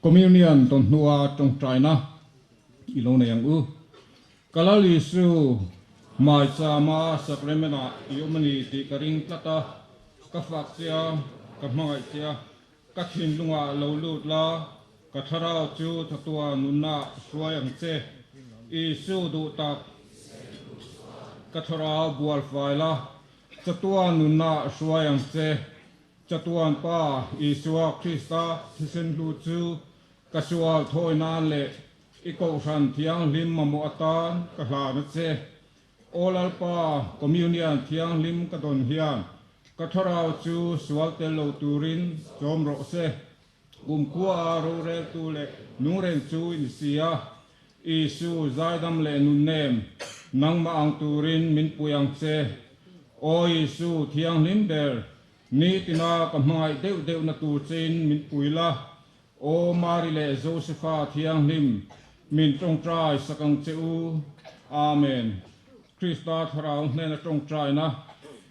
Communion tawn hnua tawngtaina i lo nei ang u. Ka Lal Isu. Maichama Sacrament-ah i awm a ni tih ka ring tlat a, ka fak che a, ka hmangaih che a, ka thinlungah lo lut la, ka thlarau chu thatua nunna hruai ang che. Isu duh tak, ka thlarau bual fai la, chatua nunna hruai ang che. Chatuan Pa Isua Krista thisen hlu chu ka sual thawi nan leh I Kohhran Thianghlim mamawh atan ka hlan a che. Aw Lalpa, Communion Thianghlim ka dawn hian ka thlarau chu sual tel lo turin chawm rawh se. Kumkhua a roreltu leh nungreng chu i ni si a. Isu, zaidam leh nunnem, nangmah ang turin min pui ang che. Aw Isu, Thianghlim ber, nitina ka hmangaih deuh deuhna tur chein min pui la. Aw Mari leh Josefa thianghlim, min tawngtai sak ang che u. Amen. Krista Thlarau hnena tawngtaina,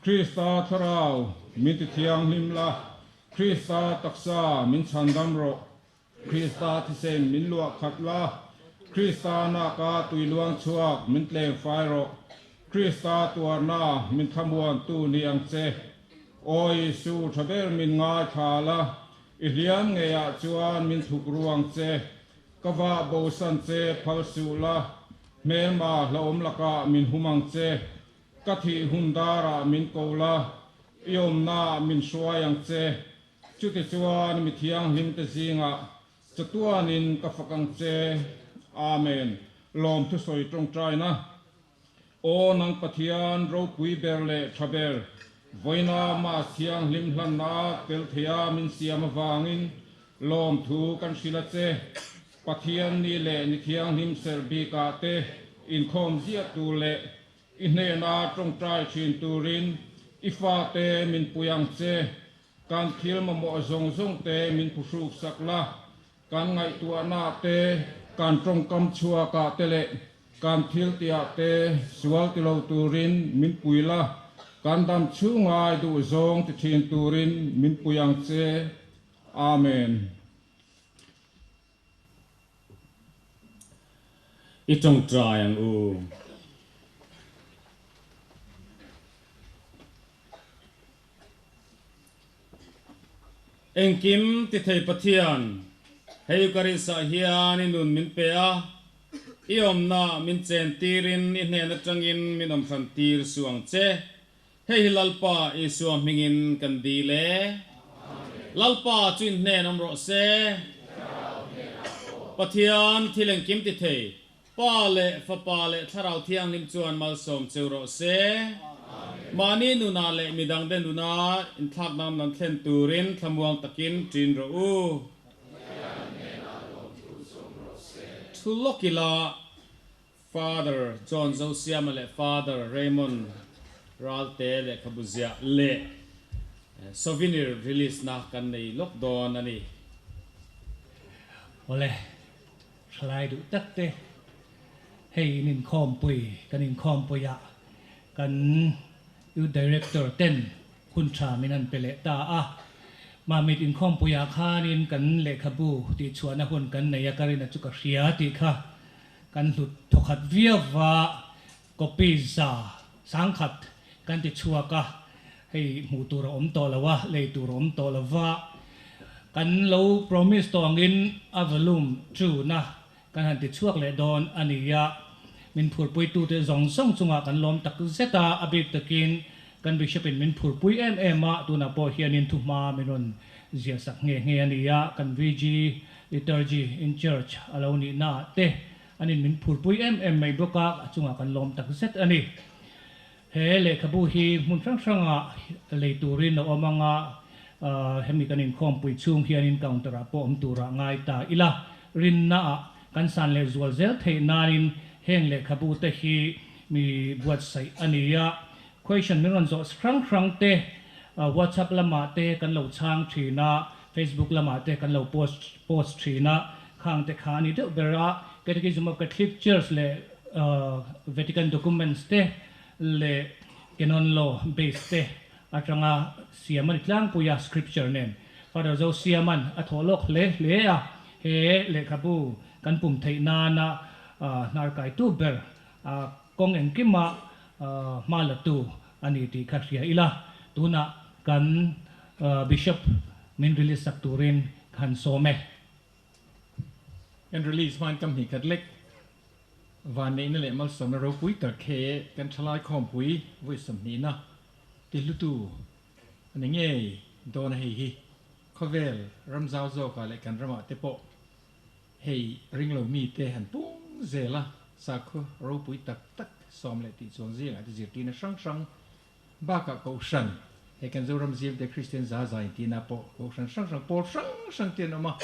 Krista Thlarau, min ti thianghlim la, Krista taksa min chhandam rawh, Krista thisen min luah khat la, Krista naka tui luang chhuak min tleng fai rawh, Krista tuarna min thlamuantu ni ang che. Aw Isu, tha ber min ngaithla la, I hliam ngeiah chuan min thuk ruang che, ka vah bosan che phal suh la, hmelma hlauhawm lakah min hum ang che, ka thih hun darah min ko la, i awmnaah min hruai ang che, chutichuan mi thianghlimte zingah chatuanin ka fak ang che. Amen. Lawmthu sawi tawngtaina. Aw nang Pathian ropui ber leh tha ber, vawiina Mass thianghlim hlanna tel theia min siam avangin lawmthu kan hrilh a che. Pathian ni leh ni thianghlim serh bikah te inkhawm ziah tur leh i hnena tawngtai thin turin i fate min pui ang che. Kan thil mamawh zawng zawng te min phuhruk sak la, Kan ngaihtuahnaah te, kan tawngkam chhuakah te leh kan thiltihah te sual ti lo turin min pui la, kan dam chhungai duh zawng ti thin turin min pui ang che. Amen. I tawngtai ang u. Engkim ti thei Pathian, hei Eucharist-ah hian i nun min pe a, i awmna min chen tirin i hnen atangin min awm hran tir suh ang che. Hei hi Lalpa Isua hmingin kan dil e. Lalpa chu in hnen awm rawh se. Pathian thil engkim ti thei, Pa leh Fapa leh Thlarau Thianghlim chuan malsawm cheu rawh se. Mahni nunah leh midangte nuna inthlak danglam lam thlen turin thlamuang takin ṭin rawh u. Thu lawk ila Father John Zosiama leh Father Raymond Ralte lehkhabu ziah leh souvenir release na kan nei lawk dawn a ni. Awle. Thalai duh tak te, hei in inkhawmpui, kan inkhawmpuiah kan Youth Director ten hun tha min han pe leh ta a. Mamit inkhawmpuiah khanin kan lehkhabu tihchhuahna hun kan nei a, ka rin a chu ka hria tih kha kan hlut thawkhat viau va, copy 100 kan ti chhuak a, hei hmuh tur a awm tawh lo a, lei tur a awm tawh lo va, kan lo promise tawh angin a volume two na kan han ti chhuak leh dawn a ni a, min phurpuitute zawng zawng chungah kan lawm tak zet a, a bik takin kan Bishop in min phurpui em em a, tunah pawh hianin thuhma min rawn ziah sak nghe nghe a ni a, kan VG Liturgy in Church a lo nihna ah te An in min phurpui em em mai bawk a, a chungah kan lawm tak zet a ni. He lehkhabu hi hmun hrang hrangah lei turin a awm ang a, hemi kan inkhawmpui chhung hianin counter ah pawh awm turah ngai ta ila. Rinna ah kan san leh zual zel theih nain heng lehkhabu te hi mi buatsaih a ni a. Question min rawn zawh hrang hrang te WhatsApp lamah te kan lo chhang thin a, Facebook lamah te kan lo post post thin a, khang te kha a ni deuh ber a. Catechism of Catholic Church leh Vatican Documents te leh Canon Law base te atanga siam a ni tlangpui a, Scripture nen. Father Zosiaman a thawh lawk hle hle a, he lehkhabu kan pum theih nana hnarkaitu ber kawng engkima. hma la tu a ni tih kha hria ila, tunah kan Bishop min release sak turin ka han sawm e. Kan release hmain kam hnih khat lek vanneihna leh malsawmna ropui tak he kan thalai khawmpui vawi sawmhnihna ti hlutu a ni ngei dawn a hei hi khawvel ram zau zawkah leh kan ramah te pawh hei ringlo mite han pung zel a sakhaw ropui tak tak sawm leh tih chuang zingah te zirtirna hrang hrang Bakah Kohhran, he kan Zoram zimte Kristian za za intina pawh Kohhran hrang hrang, pawl hrang hrang te an awm a.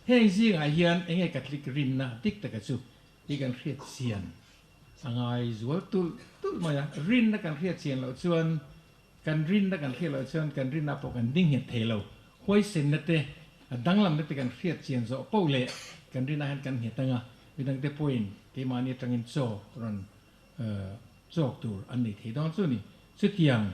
Heng zingah hian enge Catholic rinna dik taka chu hi kan hriat chian a ngai zual tulh tulh mai a. Rinna kan hriat chian loh chuan, kan rinna kan hriat loh chuan kan rinna pawh kan ding nghet thei lo. Huaisenna te, a danglamna te kan hriat chian zawh poh leh kan rinna hian kan nghet ang a, midangte pawhin keimahni atangin chaw rawn Chawk tur an nei thei dawn chu ni. Chutiang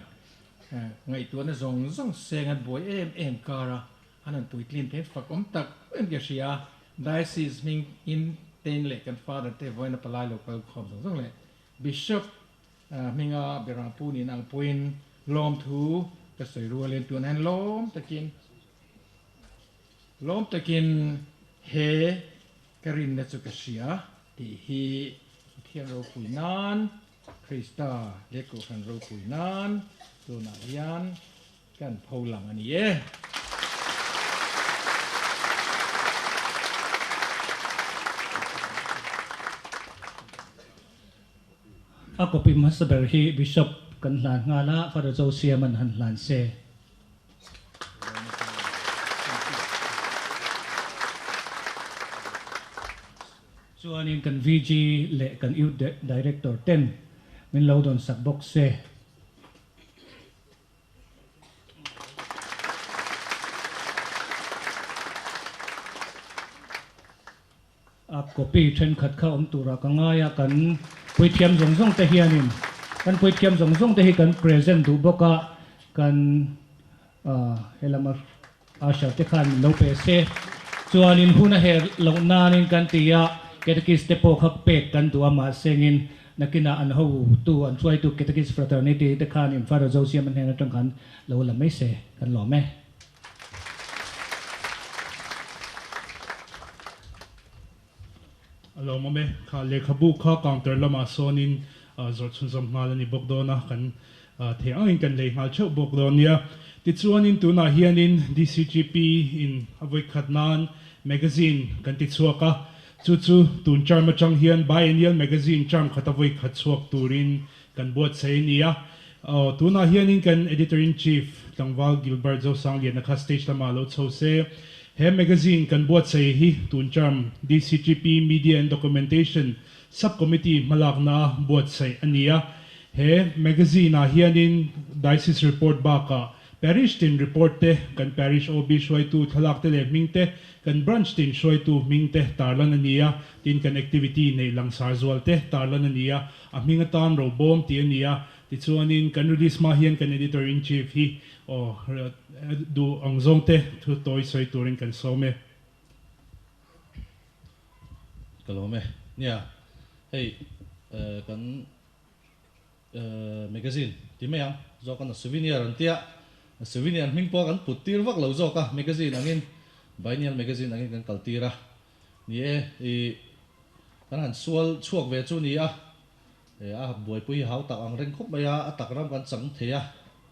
ngaihtuahna zawng zawng seng an buai em em kar a, an han puitlin thein fak awm tak em ka hria a. Diocese hming in ten leh kan Father te vawiin a palai lo kal khawm zawng zawng leh Bishop hminga Berangpu nih nang pawhin lawmthu ka sawi rualin tunah hian lawm takin lawm takin he Ka rinna chu ka hria tih hi Pathian ropui nan, Krista leh Kohhran ropui nan tunah hian kan pho lang a ni e. A copy hmasa ber hi Bishop kan hlan nghal a, Father Josiah-man han hlan se. Chuanin kan VG leh kan Youth Director ten min lo dawn sak bawk se. A copy thenkhat kha awm turah ka ngai a, kan puithiam zawng zawng te hianin kan puithiam zawng zawng te hi kan present duh bawk a, kan helama usher te khan min lo pe se. Chuanin hun a her loh nanin kan ti a, catechist te pawh kha pek kan duh a, mahsengin nakinah an hotu an hruaitu catechist fraternity te khanin Father Josiah-a hnen atang khan lo la mai se kan lawm e. A lawmawm e. Kha lehkhabu kha counter lamah sawnin zawrh chhunzawm nghal a ni bawk dawn a, kan thei angin kan lei nghal theuh bawk dawn nia. Tichuanin tunah hianin DCGP in a vawikhat nan magazine kan ti chhuak a, chu chu tun term atang hian biennial magazine term khata vawikhat chhuak turin Kan buatsaih a ni a. Aw, tunah hianin kan Editor-in-Chief Tlangval Gilbert Zosangliana kha stage lamah lo chho se. He magazine kan buatsaih hi tun term DCGP Media and Documentation Sub-Committee hmalakna a buatsaih a ni a. He magazine-ah hianin Diocese Report bakah Parish tin report te, kan Parish OB hruaitu thlalak te leh hming te, kan Branch tin hruaitu hming te tarlan a ni a, tin kan activity neih langsar zual te tarlan a ni a. A hming atan robawm tih a ni a, tichuanin kan release hma hian kan editor in chief hi aw duh ang zawng te thu tawi sawi turin kan sawm e. Ka lawm e. Nia, hei kan magazine ti mai ang zawk a, souvenir an tia, souvenir hming pawh kan put tir vak lo zawk a, magazine angin, biennial magazine angin kan kal tir a. Ni e, i kan han sual chhuak ve chu ni a, a buaipui hi hau tak ang reng khawp mai a, a tak ram kan chang thei a,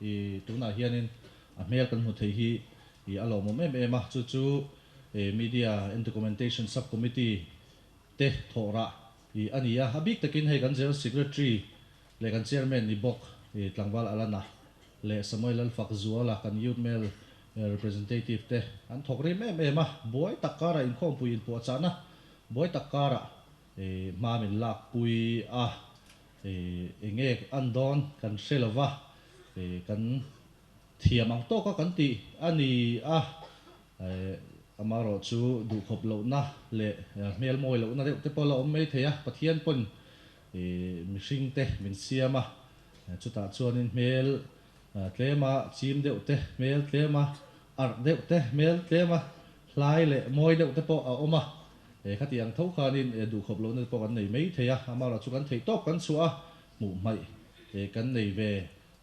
i tunah hianin a hmel kan hmu thei hi i a lawmawm em em a, chu chu Media and Documentation Sub Committee te thawh rah i a ni a, a bik takin hei kan General Secretary leh kan Chairman ni bawk i Tlangval Alana leh Samuel Lalfakzuala kan Youth Male Representative te an thawk rim em em a, buai tak karah inkhawmpui inpuahchahna buai tak karah hma min lakpui a, eng nge an dawn kan hre lo va, kan thiam ang tawka kan tih a ni a, amaherawh chu duhkhawp lohna leh hmel mawi lohna deuh te pawh la awm mai thei a, Pathian pawn mihring te min siam a, chutah chuanin hmel Tlema chim deuh te, hmel tlema arh deuh te, hmel tlema hlai leh mawi deuh te pawh a awm a. Khati ang tho khanin duhkhawp lohna te pawh kan nei mai thei a, amaherawh chu kan theih tawp kan chhuah a, hmuh hmaih kan nei ve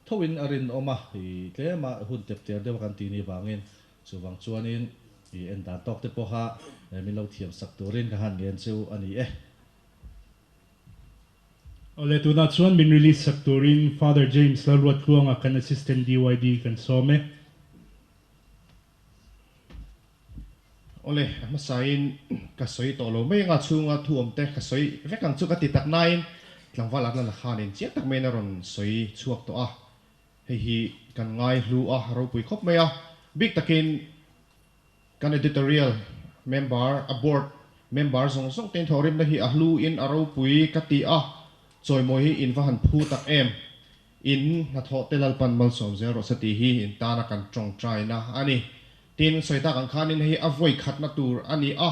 thoin a rinawm a, i tlema hun tep ter deuha kan tih ni vangin chuvang chuanin i en dan tawk te pawha min lo thiam sak turin ka han ngen chu a ni e. Awle tunah chuan min release sak turin Father James Lalruattluanga kan Assistant DYD kan sawm e. Awle, a hmasain ka sawi tawh lo mai anga chhunga thu awm te ka sawi vek ang chu ka ti tak nain tlangval Adnan Khanin chiang tak maiin a rawn sawi chhuak tawh a, hei hi kan ngai hlu a, ropui khawp mai a, bik takin kan editorial member, a board member zawng zawng te in thawhrimna hi a hlu in a ropui ka ti a, chawimawi hi in va han phu tak em. In hnathawh te Lalpan malsawm zel rawh se tih hi in tana kan tawngtaina a ni. Tin, sawi tak ang khanin hei a vawi khatna tur a ni a,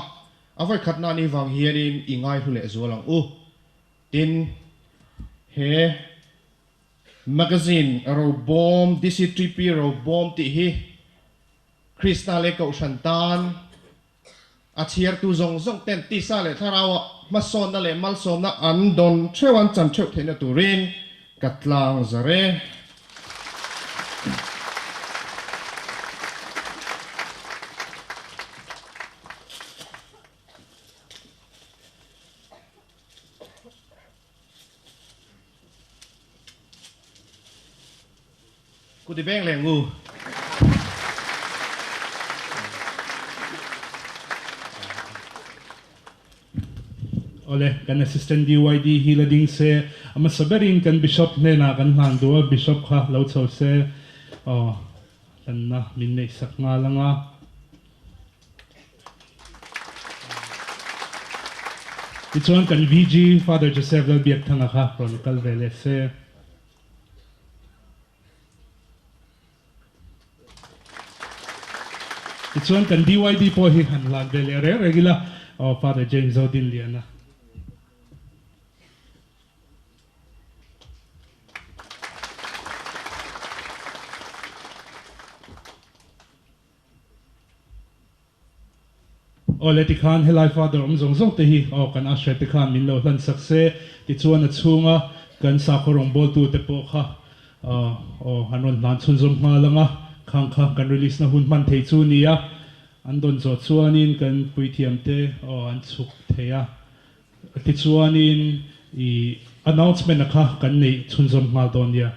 a vawi khatna a nih vang hianin i ngaihlu leh zual ang u. Tin, he magazine robawm, DCTP robawm tih hi Krista leh Kohhran tan, A chhiartu zawng zawng ten tisa leh thlarau ah hmasawnna leh malsawmna an dawn theuh an chan theuh theihna turin ka tlang zar e. Kuti beng leh ngu. Awle, kan Assistant DYD hi la ding se, a hmasa berin kan Bishop hnenah kan hlan duh a, Bishop kha lo chho se, aw, hlanna min neih sak nghal ang a. Tichuan kan VG Father Joseph Lalbiakthanga kha rawn kal ve leh se. Tichuan kan DYD pawh hi han hlan ve leh reng reng ila, aw Father James Zodinliana. Aw le tikhan helai Father awm zawng zawng te hi aw kan Asher te khan min lo hlan sak se tichuan a chhunga kan sakhaw rawngbawltu te pawh kha aw an rawn hlan chhunzawm nghal ang a, khang kha kan release na hun hman thei chu nia an dawn zawh chuanin kan puithiam te aw an chhuk thei a tichuanin i announcement a kha kan neih chhunzawm nghal dawn nia.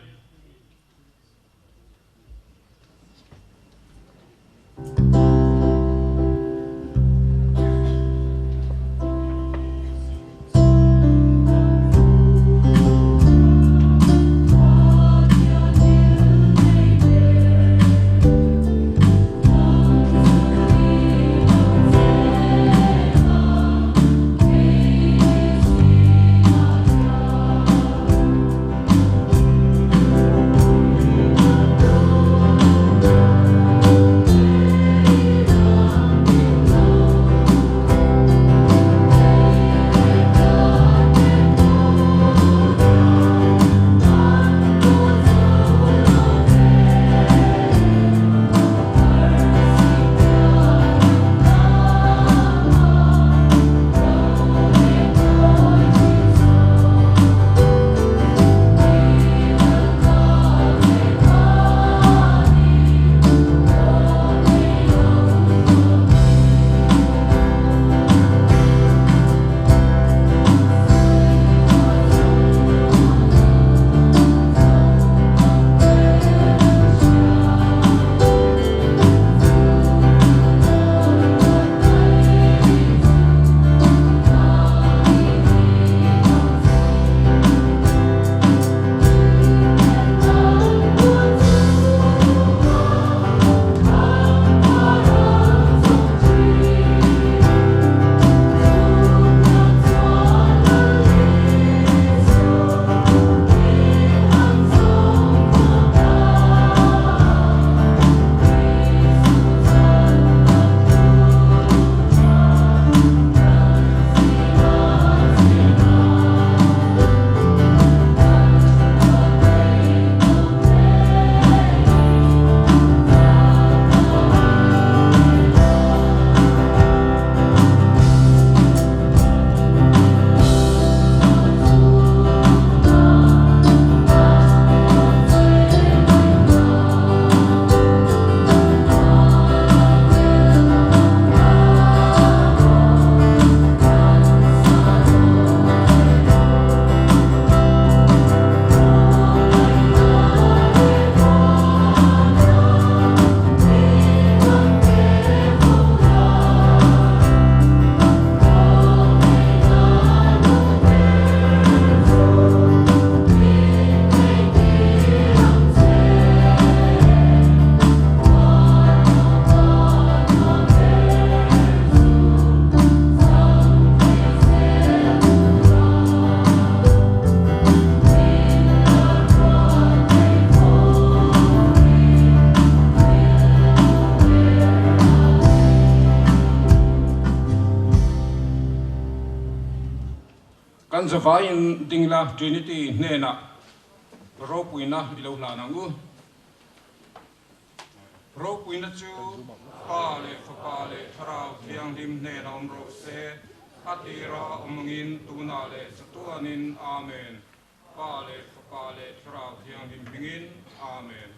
Kan zavaiin ding la Trinity hnenah ropuina i lo hlan ang u. Ropuina chu Pa leh Fapa leh Thlarau Thianghlim hnenah awm rawh se, a tira awm angin tunah leh chatuanin. Amen. Pa leh Fapa leh Thlarau Thianghlim hmingin. Amen.